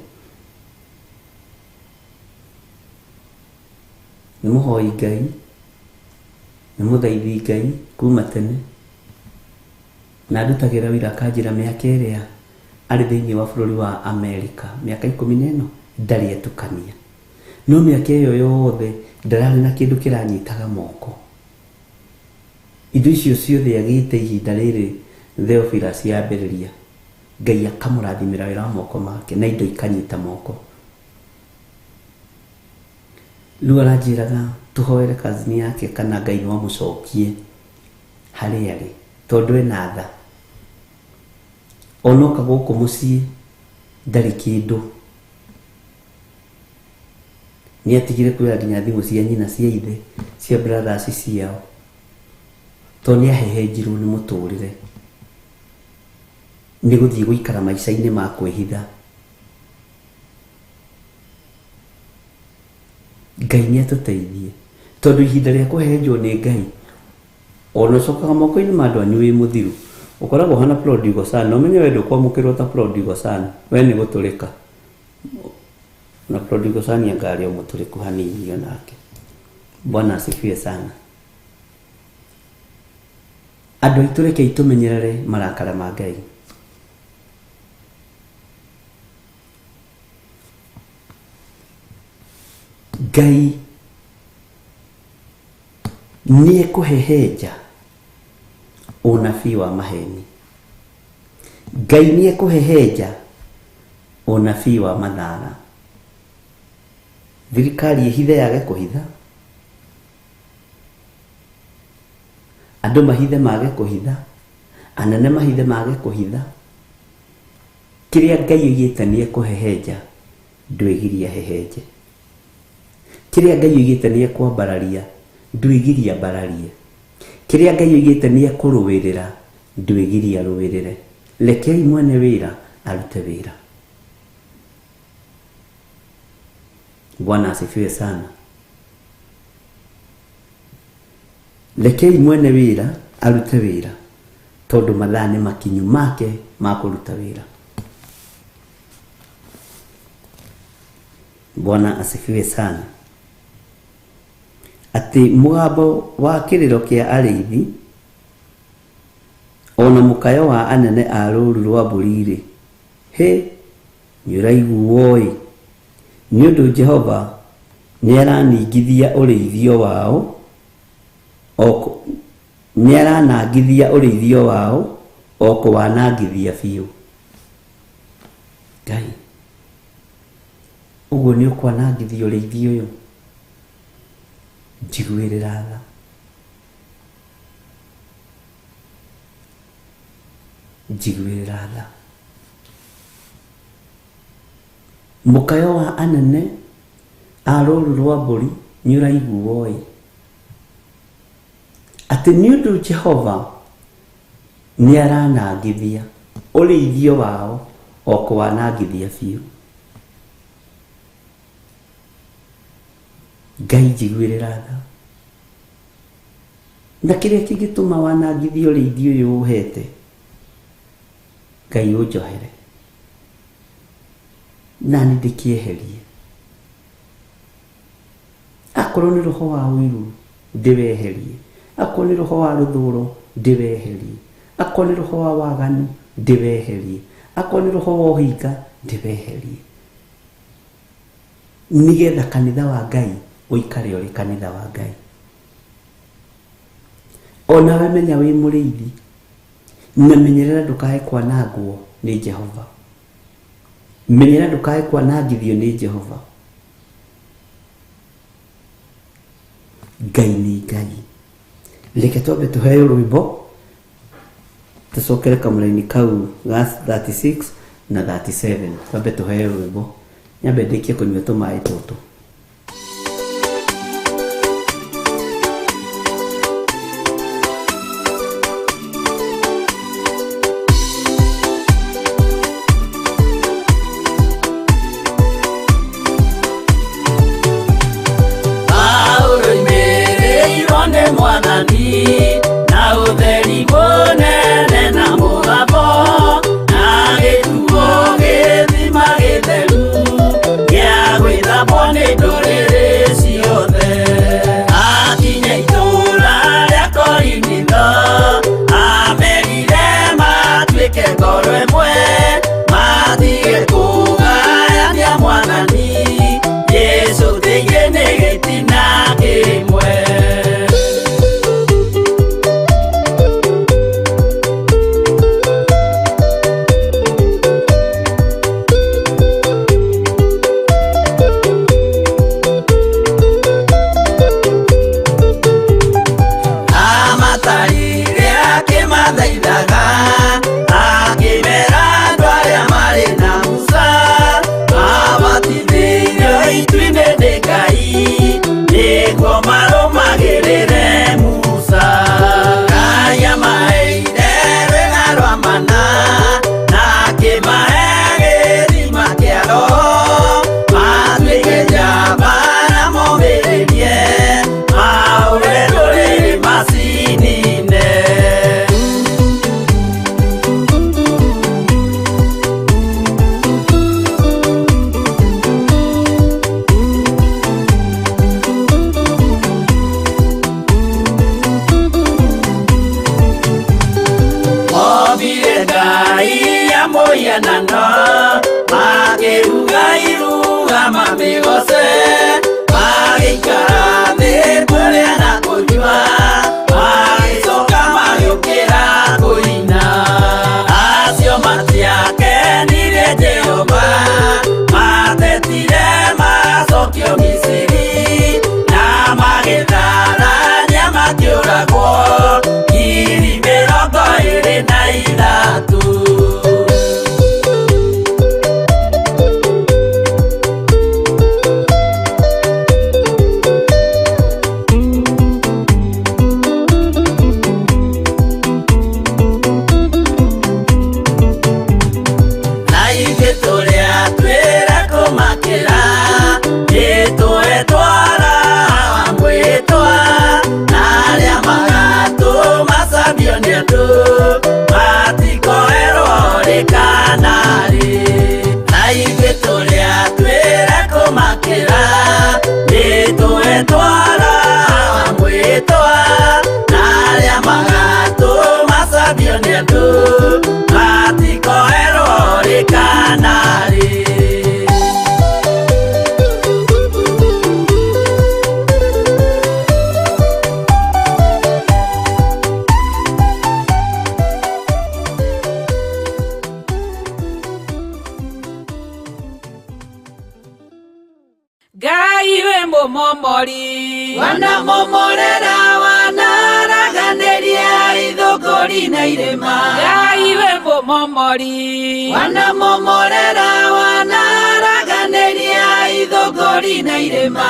Nĩ mũhoi Ngai, nĩ mũthaithi Ngai kuma tene, na ndutagĩra wĩra akanjĩra mĩaka ĩrĩa arĩ thĩinĩ wa bũrũri wa Amerika, mĩaka 14 ndarĩ etukania. No mĩaka ĩyo yothe ndararĩ na kĩndũ kĩranyitaga moko. Indo icio ciothe agĩte ihinda rĩrĩ Theophilus yambĩrĩria, Ngai akamũrathimĩra wĩra wa moko make na indo ikanyita moko. Rĩu aranjĩraga tũhoere cousin yake kana Ngai no amũcokie harĩa arĩ, tondũ ena tha. Onoka gũkũ mũciĩ ndarĩ kĩndũ. Nĩ atigire kuoya nginya thimũ cia nyina, cia ithe, cia brothers ciao, tondũ nĩ ahehenjirwo nĩ mũtũrĩre, nĩ gũthiĩ gũikara maica-inĩ ma kwĩhitha. Ngai nĩ atũteithie, tondũ ihinda rĩa kũhehenjwo nĩ Ngai, ona ũcokaga moko-inĩ ma andũ anyu wĩ mũthiru, ũkoragwo ũhana prodigal son, na ũmenye we ndũkwamũkĩrwo ta prodigal son, we nĩ gũtũrĩka. Na prodigal son anga arĩ o mũtũrĩku hanini onake. Bwana asifiwe sana. Andũ aitũ rekei tũmenyerere marakara ma Ngai. Ngai nĩ ekũhehenja ũnabii wa maheni. Ngai nĩ ekũhehenja ũnabii wa mathara. Thirikari ĩhithe yage kũhitha, andũ mahithe mage kũhitha, anene mahithe mage kũhitha. Kĩrĩa Ngai oigĩte nĩ ekũhehenja, ndwĩgiria hehenje. Kĩrĩa Ngai oigĩte nĩ ekwambararia, ndwĩgiria ambararie. Kĩrĩa Ngai oigĩte nĩ ekũrũĩrĩra, ndwĩgiria arũĩrĩre. Rekei mwene wĩra arute wĩra. Bwana asifiwe sana. Rekei mwene wĩra arute wĩra, tondũ mathaa nĩ makinyu make ma kũruta wĩra. Bwana asifiwe sana. Atĩ mũgambo wa kĩrĩro kĩa arĩithi ona mũkayo wa anene a rũũru rwa mbũri-rĩ, hĩ, nĩũraiguo-ĩ, nĩ ũndũ Jehova nĩaraningithia ũrĩithio wao, nĩaranangithia ũrĩithio wao o kũwanangithia biũ. Ngai, ũguo nĩ ũkwanangithia ũrĩithio ũyũ? Njiguĩrĩra tha. Njiguĩrĩra tha. Mũkayo wa anene a rũũru rwa mbũri nĩũraiguo-ĩ. Atĩ nĩ ũndũ Jehova nĩ aranangithia ũrĩithio wao o kũwanangithia biũ. Ngai njiguĩrĩra tha. Na kĩrĩa kĩngĩtũma wanangithie ũrĩithio ũyũ ũhete, Ngai ũnjohere nani ndĩkĩeherie. Akorwo nĩ roho wa ũiru ndĩweherie, akorwo nĩ roho wa rũthũro ndĩweherie, akorwo nĩ roho wa waganu ndĩweherie, akorwo nĩ roho wa ũhinga ndĩweherie, nĩgetha kanitha wa Ngai ũikare ũrĩ kanitha wa Ngai. Onawe menya wĩ mũrĩithi, na menyerera ndũkae kwanangwo nĩ Jehova. Menyerera ndũkae kwanangithio nĩ Jehova. Ngai nĩ Ngai. Reke twambe tũheo rwĩmbo tũcokere kamũraini kau ga 36 na 37. Twambe tũheo rwĩmbo, nyambe ndĩkie kũnyua tũmaĩ tũtũ. Paulo oimĩrĩirwo nĩ Mwathani na ũtheri mũnene na mũgambo, na gĩtuo gĩthima gĩtheru gĩa gwĩthambwo nĩ ndũrĩrĩ ciothe. Akinya itũũra rĩa Korinitho, amerire matuĩke ngoro ĩmwe, matige kũgayania Mwathani Jesũ thĩinĩ nĩ gĩtina kĩmwe. Amatarire akĩmathaithaga, akĩmera andũ arĩa marĩ na Musa, mabatithĩirio itu-inĩ nĩ Ngai, nĩguo marũmagĩrĩre Musa. Ngai amaheire rwĩga rwa mana, na akĩmahe gĩthima kĩa Roho, matuĩke njamba na momĩrĩrie, mahũre ndũrĩrĩ macinine. Ombire Ngai ya mũhianano, makĩruga iruga mamĩgoce, magĩikara thĩ kũrĩa na kũnyua, magĩcoka magĩũkĩra kũina. Acio matiakenirie Jehova, matetire macokio Misiri, na magĩtharania makĩũragwo 23,000. Na ithuĩ tũrĩa twĩra kũmakĩra, nĩtũetwara hawa mwĩtwa, na arĩa magatũmacambio nĩ andũ, matikoerwo rĩ kana rĩ. Na ithuĩ tũrĩa twĩra kũmakĩra, nĩtũetwara hawa mwĩtwa, na arĩa magatũmacambio nĩ andũ, matikoerwo rĩ kana rĩ. Ngai wĩ mũmomori, Wanamomorera wanaraganĩria ithũngũri na irĩma. Ngai wĩ mũmomori, Wanamomorera wanaraganĩria ithũngũri na irĩma.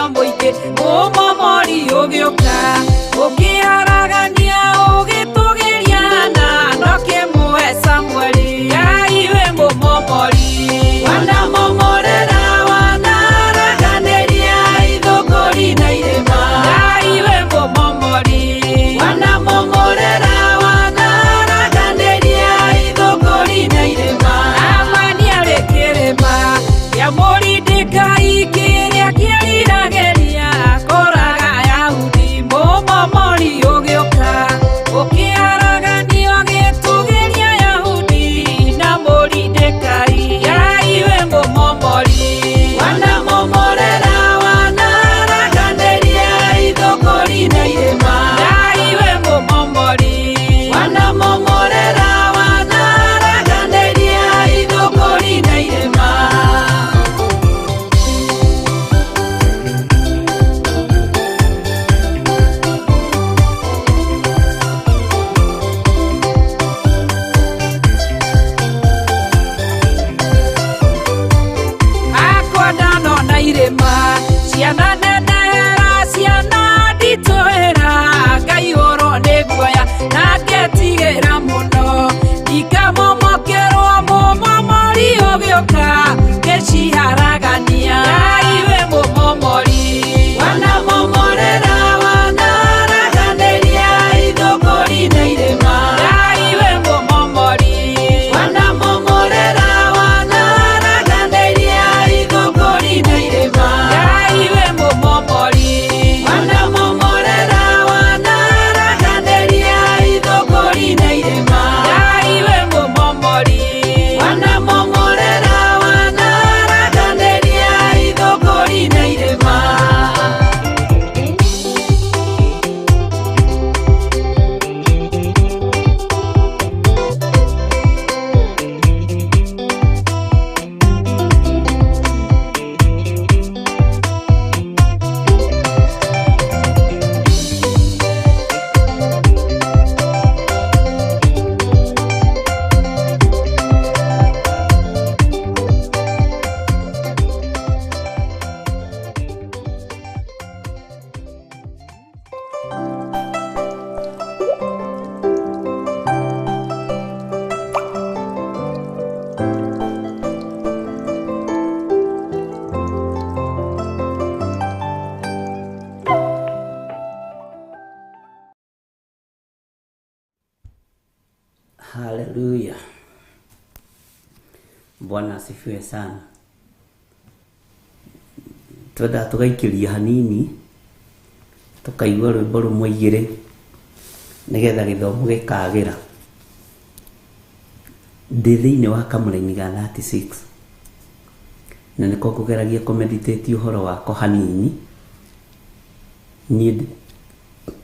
Ũtũgĩrio mũingĩ mũmomori ũgĩũka ũkĩharagania ũgĩtũgĩria na ndokĩmũhe Samueli Ngai wĩ mũmomori Wanamomorera wanaraganĩria ithũngũri na irĩma Ngai wĩ mũmomori Wanamomorera wanaraganĩria ithũngũri na irĩma Amani arĩ kĩrĩma kĩa Mũrindikai kĩrĩa kĩriragĩria kũraga Ayahudi mũmomori ũgĩũka ũkĩharaganio agĩtũgĩria Ayahudi na Mũrindikai Ngai wĩ mũmomori Wanamomorera wanaraganĩria ithũngũri na irĩma Ngai wĩ mũmomori Wanamomorera wanaraganĩria ithũngũri na irĩma Akwa ndanona irĩma ciana nenehera ciana nditũhĩra ngaihũrwo nĩ guoya na ngetigĩra mũno ikamomokerwo mũmomori ũgĩũka ngĩciharagania Ngai wĩ mũmomori Wanamomorera wanaraganĩria ithũngũri na irĩma Ngai wĩ mũmomori Wanamomorera wanaraganĩria ithũngũri na irĩma Ngai wĩ mũmomori Wanamomorera wanaraganĩria ithũngũri na irĩma Ngai wĩ mũmomori Wanamomorera wanaraganĩria ithũngũri na irĩma Haleluya, Bwana asifiwe sana. Twendaga tũgaikĩria hanini tũkaigua rwĩmbo rũmwe igĩrĩ nĩgetha gĩthomo gĩkagĩra. Ndĩ thĩinĩ wa kamũraini ga 36 na nĩko ngũgeragia kũmeditate ũhoro wako hanini. Niĩ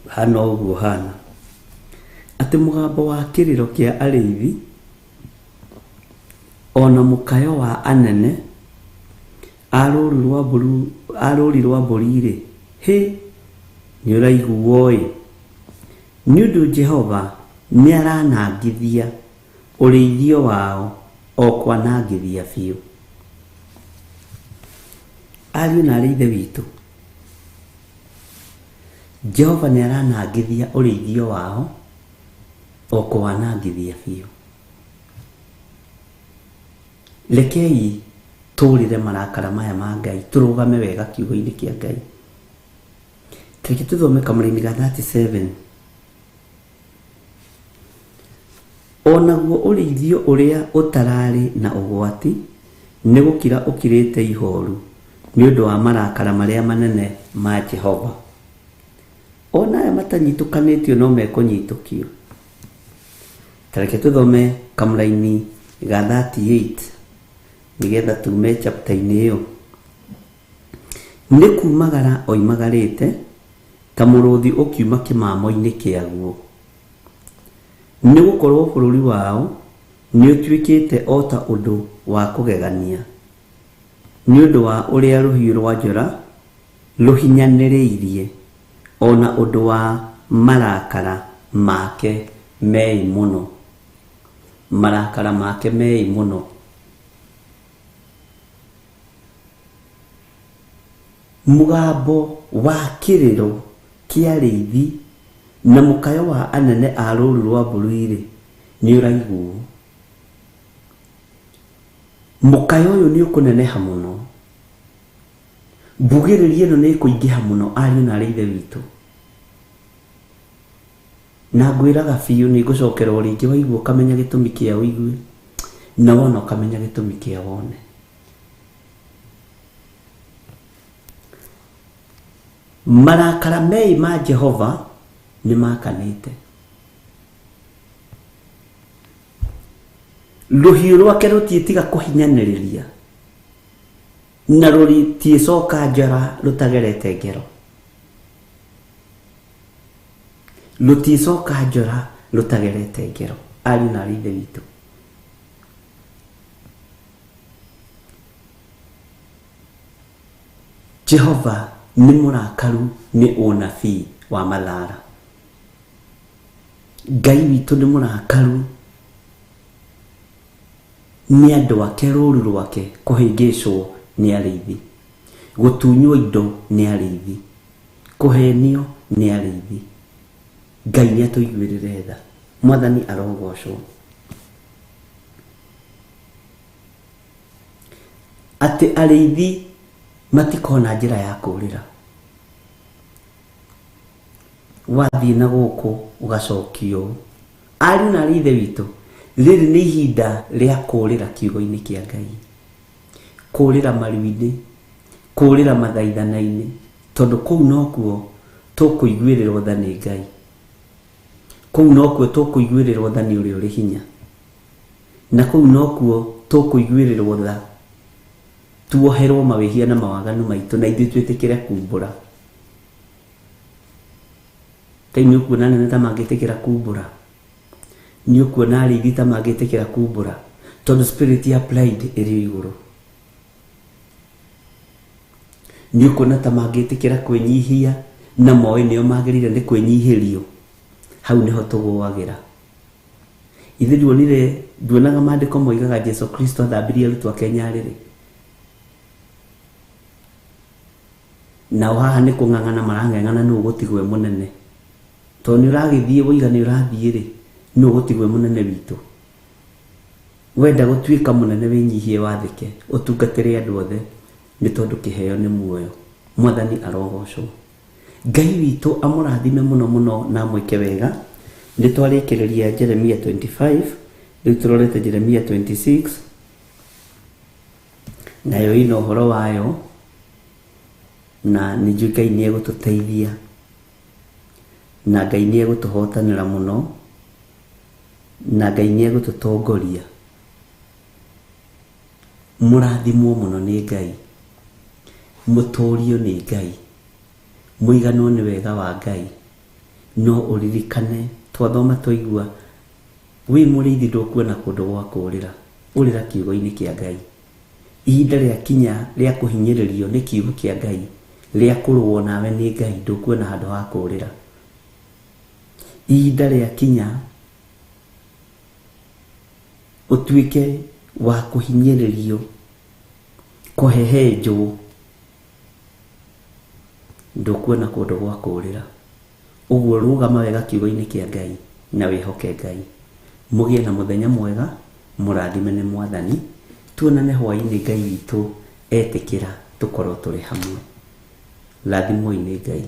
hana ũguo hana atĩ mũgambo wa kĩrĩro kĩa arĩithi ona mũkayo wa anene a rũũru rwa mbũri a rũũri rwa mbũri-rĩ, hĩ, nĩũraiguo-ĩ! Nĩ ũndũ Jehova nĩaranangithia ũrĩithio wao o kwanangithia biũ. Ariũ na arĩ ithe witũ, Jehova nĩaranangithia ũrĩithio wao o kũwanangithia biũ. Rekei tũrĩre marakara maya ma Ngai, tũrũgame wega kiugo-inĩ kĩa Ngai. Tareke tũthome kamũraini ga 37. Onaguo ũrĩithio ũrĩa ũtararĩ na ũgwati nĩ gũkira ũkirĩte ihoru nĩ ũndũ wa marakara marĩa manene ma Jehova. Ona aya matanyitũkanĩtio no mekũnyitũkio. Tareke tũthome kamũraini ga 38 nĩgetha tume chapter-inĩ ĩyo. Nĩ kumagara oimagarĩte ta mũrũthi ũkiuma kĩmamo-inĩ kĩaguo. Nĩ gũkorwo bũrũri wao nĩ ũtuĩkĩte o ta ũndũ wa kũgegania nĩ ũndũ wa ũrĩa rũhiũ rwa njora rũhinyanĩrĩirie ona ũndũ wa marakara make mei mũno. Marakara make mei mũno. Mũgambo wa kĩrĩro kĩa arĩithi na mũkayo wa anene a rũũru rwa mbũri-rĩ, nĩ ũraiguo. Mũkayo ũyũ nĩ ũkũneneha mũno, mbugĩrĩrio ĩno nĩ ĩkũingĩha mũno ariũ na aarĩ a Ithe witũ. Na ngwĩraga biũ nĩ ngũcokera o rĩngĩ waigua ũkamenya gĩtũmi kĩa ũigue na wona ũkamenya gĩtũmi kĩa wone. Marakara meĩ ma Jehova nĩ makanĩte. Rũhiũ rwake rũtiĩtiga kũhinyanĩrĩria na rũtiĩcoka njora rũtagerete ngero. Rũtiĩcoka njora rũtagerete ngero. Ariũ na aarĩ a Ithe witũ. Jehova nĩ mũrakaru nĩ ũnabii wa mathara. Ngai witũ nĩ mũrakaru nĩ andũ ake, rũru rwake kũhĩngĩcwo nĩ arĩithi, gũtunywo indo nĩ arĩithi, kũhenio nĩ arĩithi. Ngai nĩ atũiguĩrĩre tha. Mwathani arogocwo. Atĩ arĩithi matikona njĩra ya kũrĩra. Wathiĩ na gũkũ ũgacokio. Ariũ na aarĩ a Ithe witũ, rĩrĩ nĩ ihinda rĩa kũrĩra kiugo-inĩ kĩa Ngai. Kũrĩra maru-inĩ, kũrĩra mathaithana-inĩ, tondũ kũu nokuo tũkũiguĩrĩrwo tha nĩ Ngai. Kũu nokuo tũkũiguĩrĩrwo tha nĩ ũrĩa ũrĩ hinya. Na kũu nokuo tũkũiguĩrĩrwo tha, tuoherwo mawĩhia na mawaganu maitũ, na ithuĩ twĩtĩkĩre kumbũra. Rĩu nĩ ũkuona anene ta mangĩtĩkĩra kumbũra? Nĩ ũkuona arĩithi ta mangĩtĩkĩra kumbũra? Tondũ spirit ya pride ĩrĩ o igũrũ. Nĩ ũkuona ta mangĩtĩkĩra kwĩnyihia na moĩ nĩo magĩrĩire nĩ kwĩnyihĩrio? Hau nĩho tũgũagĩra. Ithe nduonire, nduonaga maandĩko moigaga Jesu Kristo athambirie arutwo ake nyarĩrĩ? Nao haha nĩ kũng'ang'ana marang'eng'ana nũ ũgũtigwo e mũnene. Tondũ nĩ ũragĩthiĩ woiga nĩ ũrathiĩ-rĩ, nũ ũgũtigwo e mũnene witũ? Wenda gũtuĩka mũnene wĩnyihie wathĩke, ũtungatĩre andũ othe, nĩ tondũ kĩheo nĩ muoyo. Mwathani arogocwo. Ngai witũ amũrathime mũno mũno na amwĩke wega. Nĩ twarĩkĩrĩria Jeremia 25, rĩu tũrorete Jeremia 26, nayo ĩna ũhoro wayo, na nĩ njũĩ Ngai nĩ egũtũteithia, na Ngai nĩ egũtũhotanĩra mũno, na Ngai nĩ egũtũtongoria. Mũrathimwo mũno nĩ Ngai, mũtũrio nĩ Ngai, mũiganwo nĩ wega wa Ngai. No ũririkane twathoma twaigua wĩ mũrĩithi ndũkuona kũndũ gwa kũrĩra, ũrĩra kiugo-inĩ kĩa Ngai. Ihinda rĩakinya rĩa kũhinyĩrĩrio nĩ kiugo kĩa Ngai, rĩa kũrũo nawe nĩ Ngai, ndũkuona handũ ha kũrĩra. Ihinda rĩakinya ũtuĩke wa kũhinyĩrĩrio, kũhehenjwo, ndũkuona kũndũ gwa kũrĩra. Ũguo rũgama wega kiugo-inĩ kĩa Ngai na wĩhoke Ngai. Mũgĩe na mũthenya mwega, mũrathime nĩ Mwathani. Tuonane hwaĩ-inĩ Ngai witũ etĩkĩra tũkorwo tũrĩ hamwe. Rathimwoi nĩ Ngai.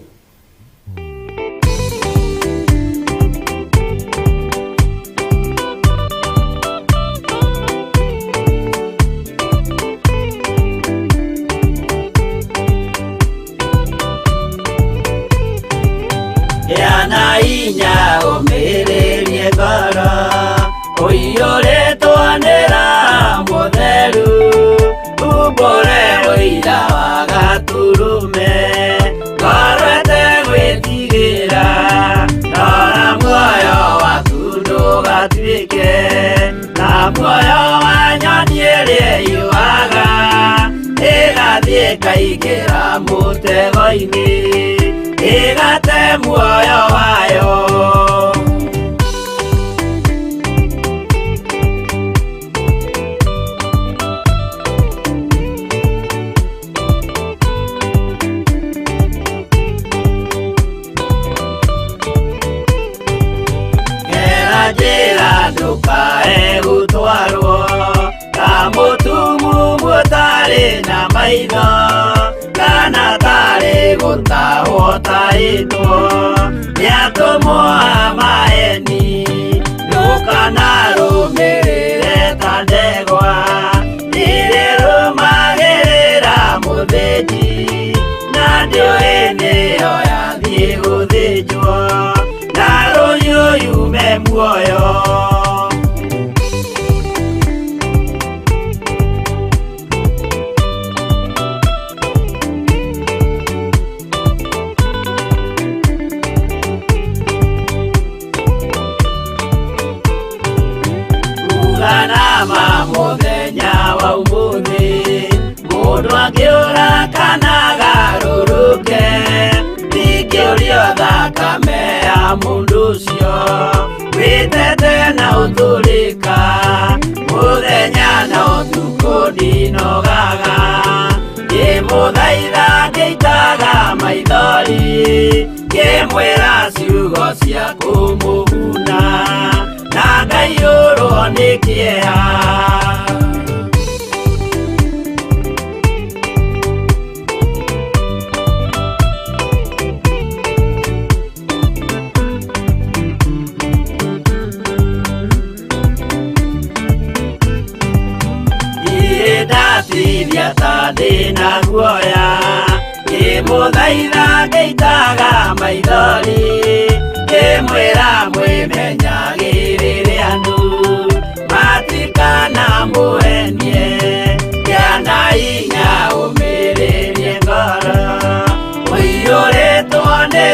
Gĩa na hinya ũmĩrĩrie ngoro, ũiyũrĩtwo nĩ Roho Mũtheru, umbũre ũira wa Gatũrũme, ngoro ĩtegwĩtigĩra, rora muoyo waku ndũgatuĩke ta muoyo wa nyoni ĩrĩa ĩyũaga, ĩgathiĩ ĩkaingĩra mũtego-inĩ, ĩgate muoyo wayo. Ũtarĩ na maitho kana tarĩ gũtahwo tahĩtwo nĩatũmwo a maeni ndũkanarũmĩrĩre ta ndegwa irĩrũmagĩrĩra mũthĩnji na ndĩũĩ nĩyo yathiĩ gũthĩnjwo na rũhiũ yume muoyo. Uganama mũthenya wa ũmũthĩ mũndũ angĩũra kana agarũrũke ndingĩũrio thakame ya mũndũ ũcio wĩtete na ũtũrĩka mũthenya na ũtukũ ndinogaga ngĩmũthaitha ngĩitaga maithori ngĩmwĩra ciugo cia kũmũguna na ngaiyũrwo nĩ kĩeha. Ndatithia ta ndĩna guoya ngĩmũthaitha ngĩitaga maithori ngĩmwĩra mwĩmenyagĩrĩre andũ matikana mũhenie kĩana hinya ũmĩrĩrie ngoro ũiyũrĩtwo nĩ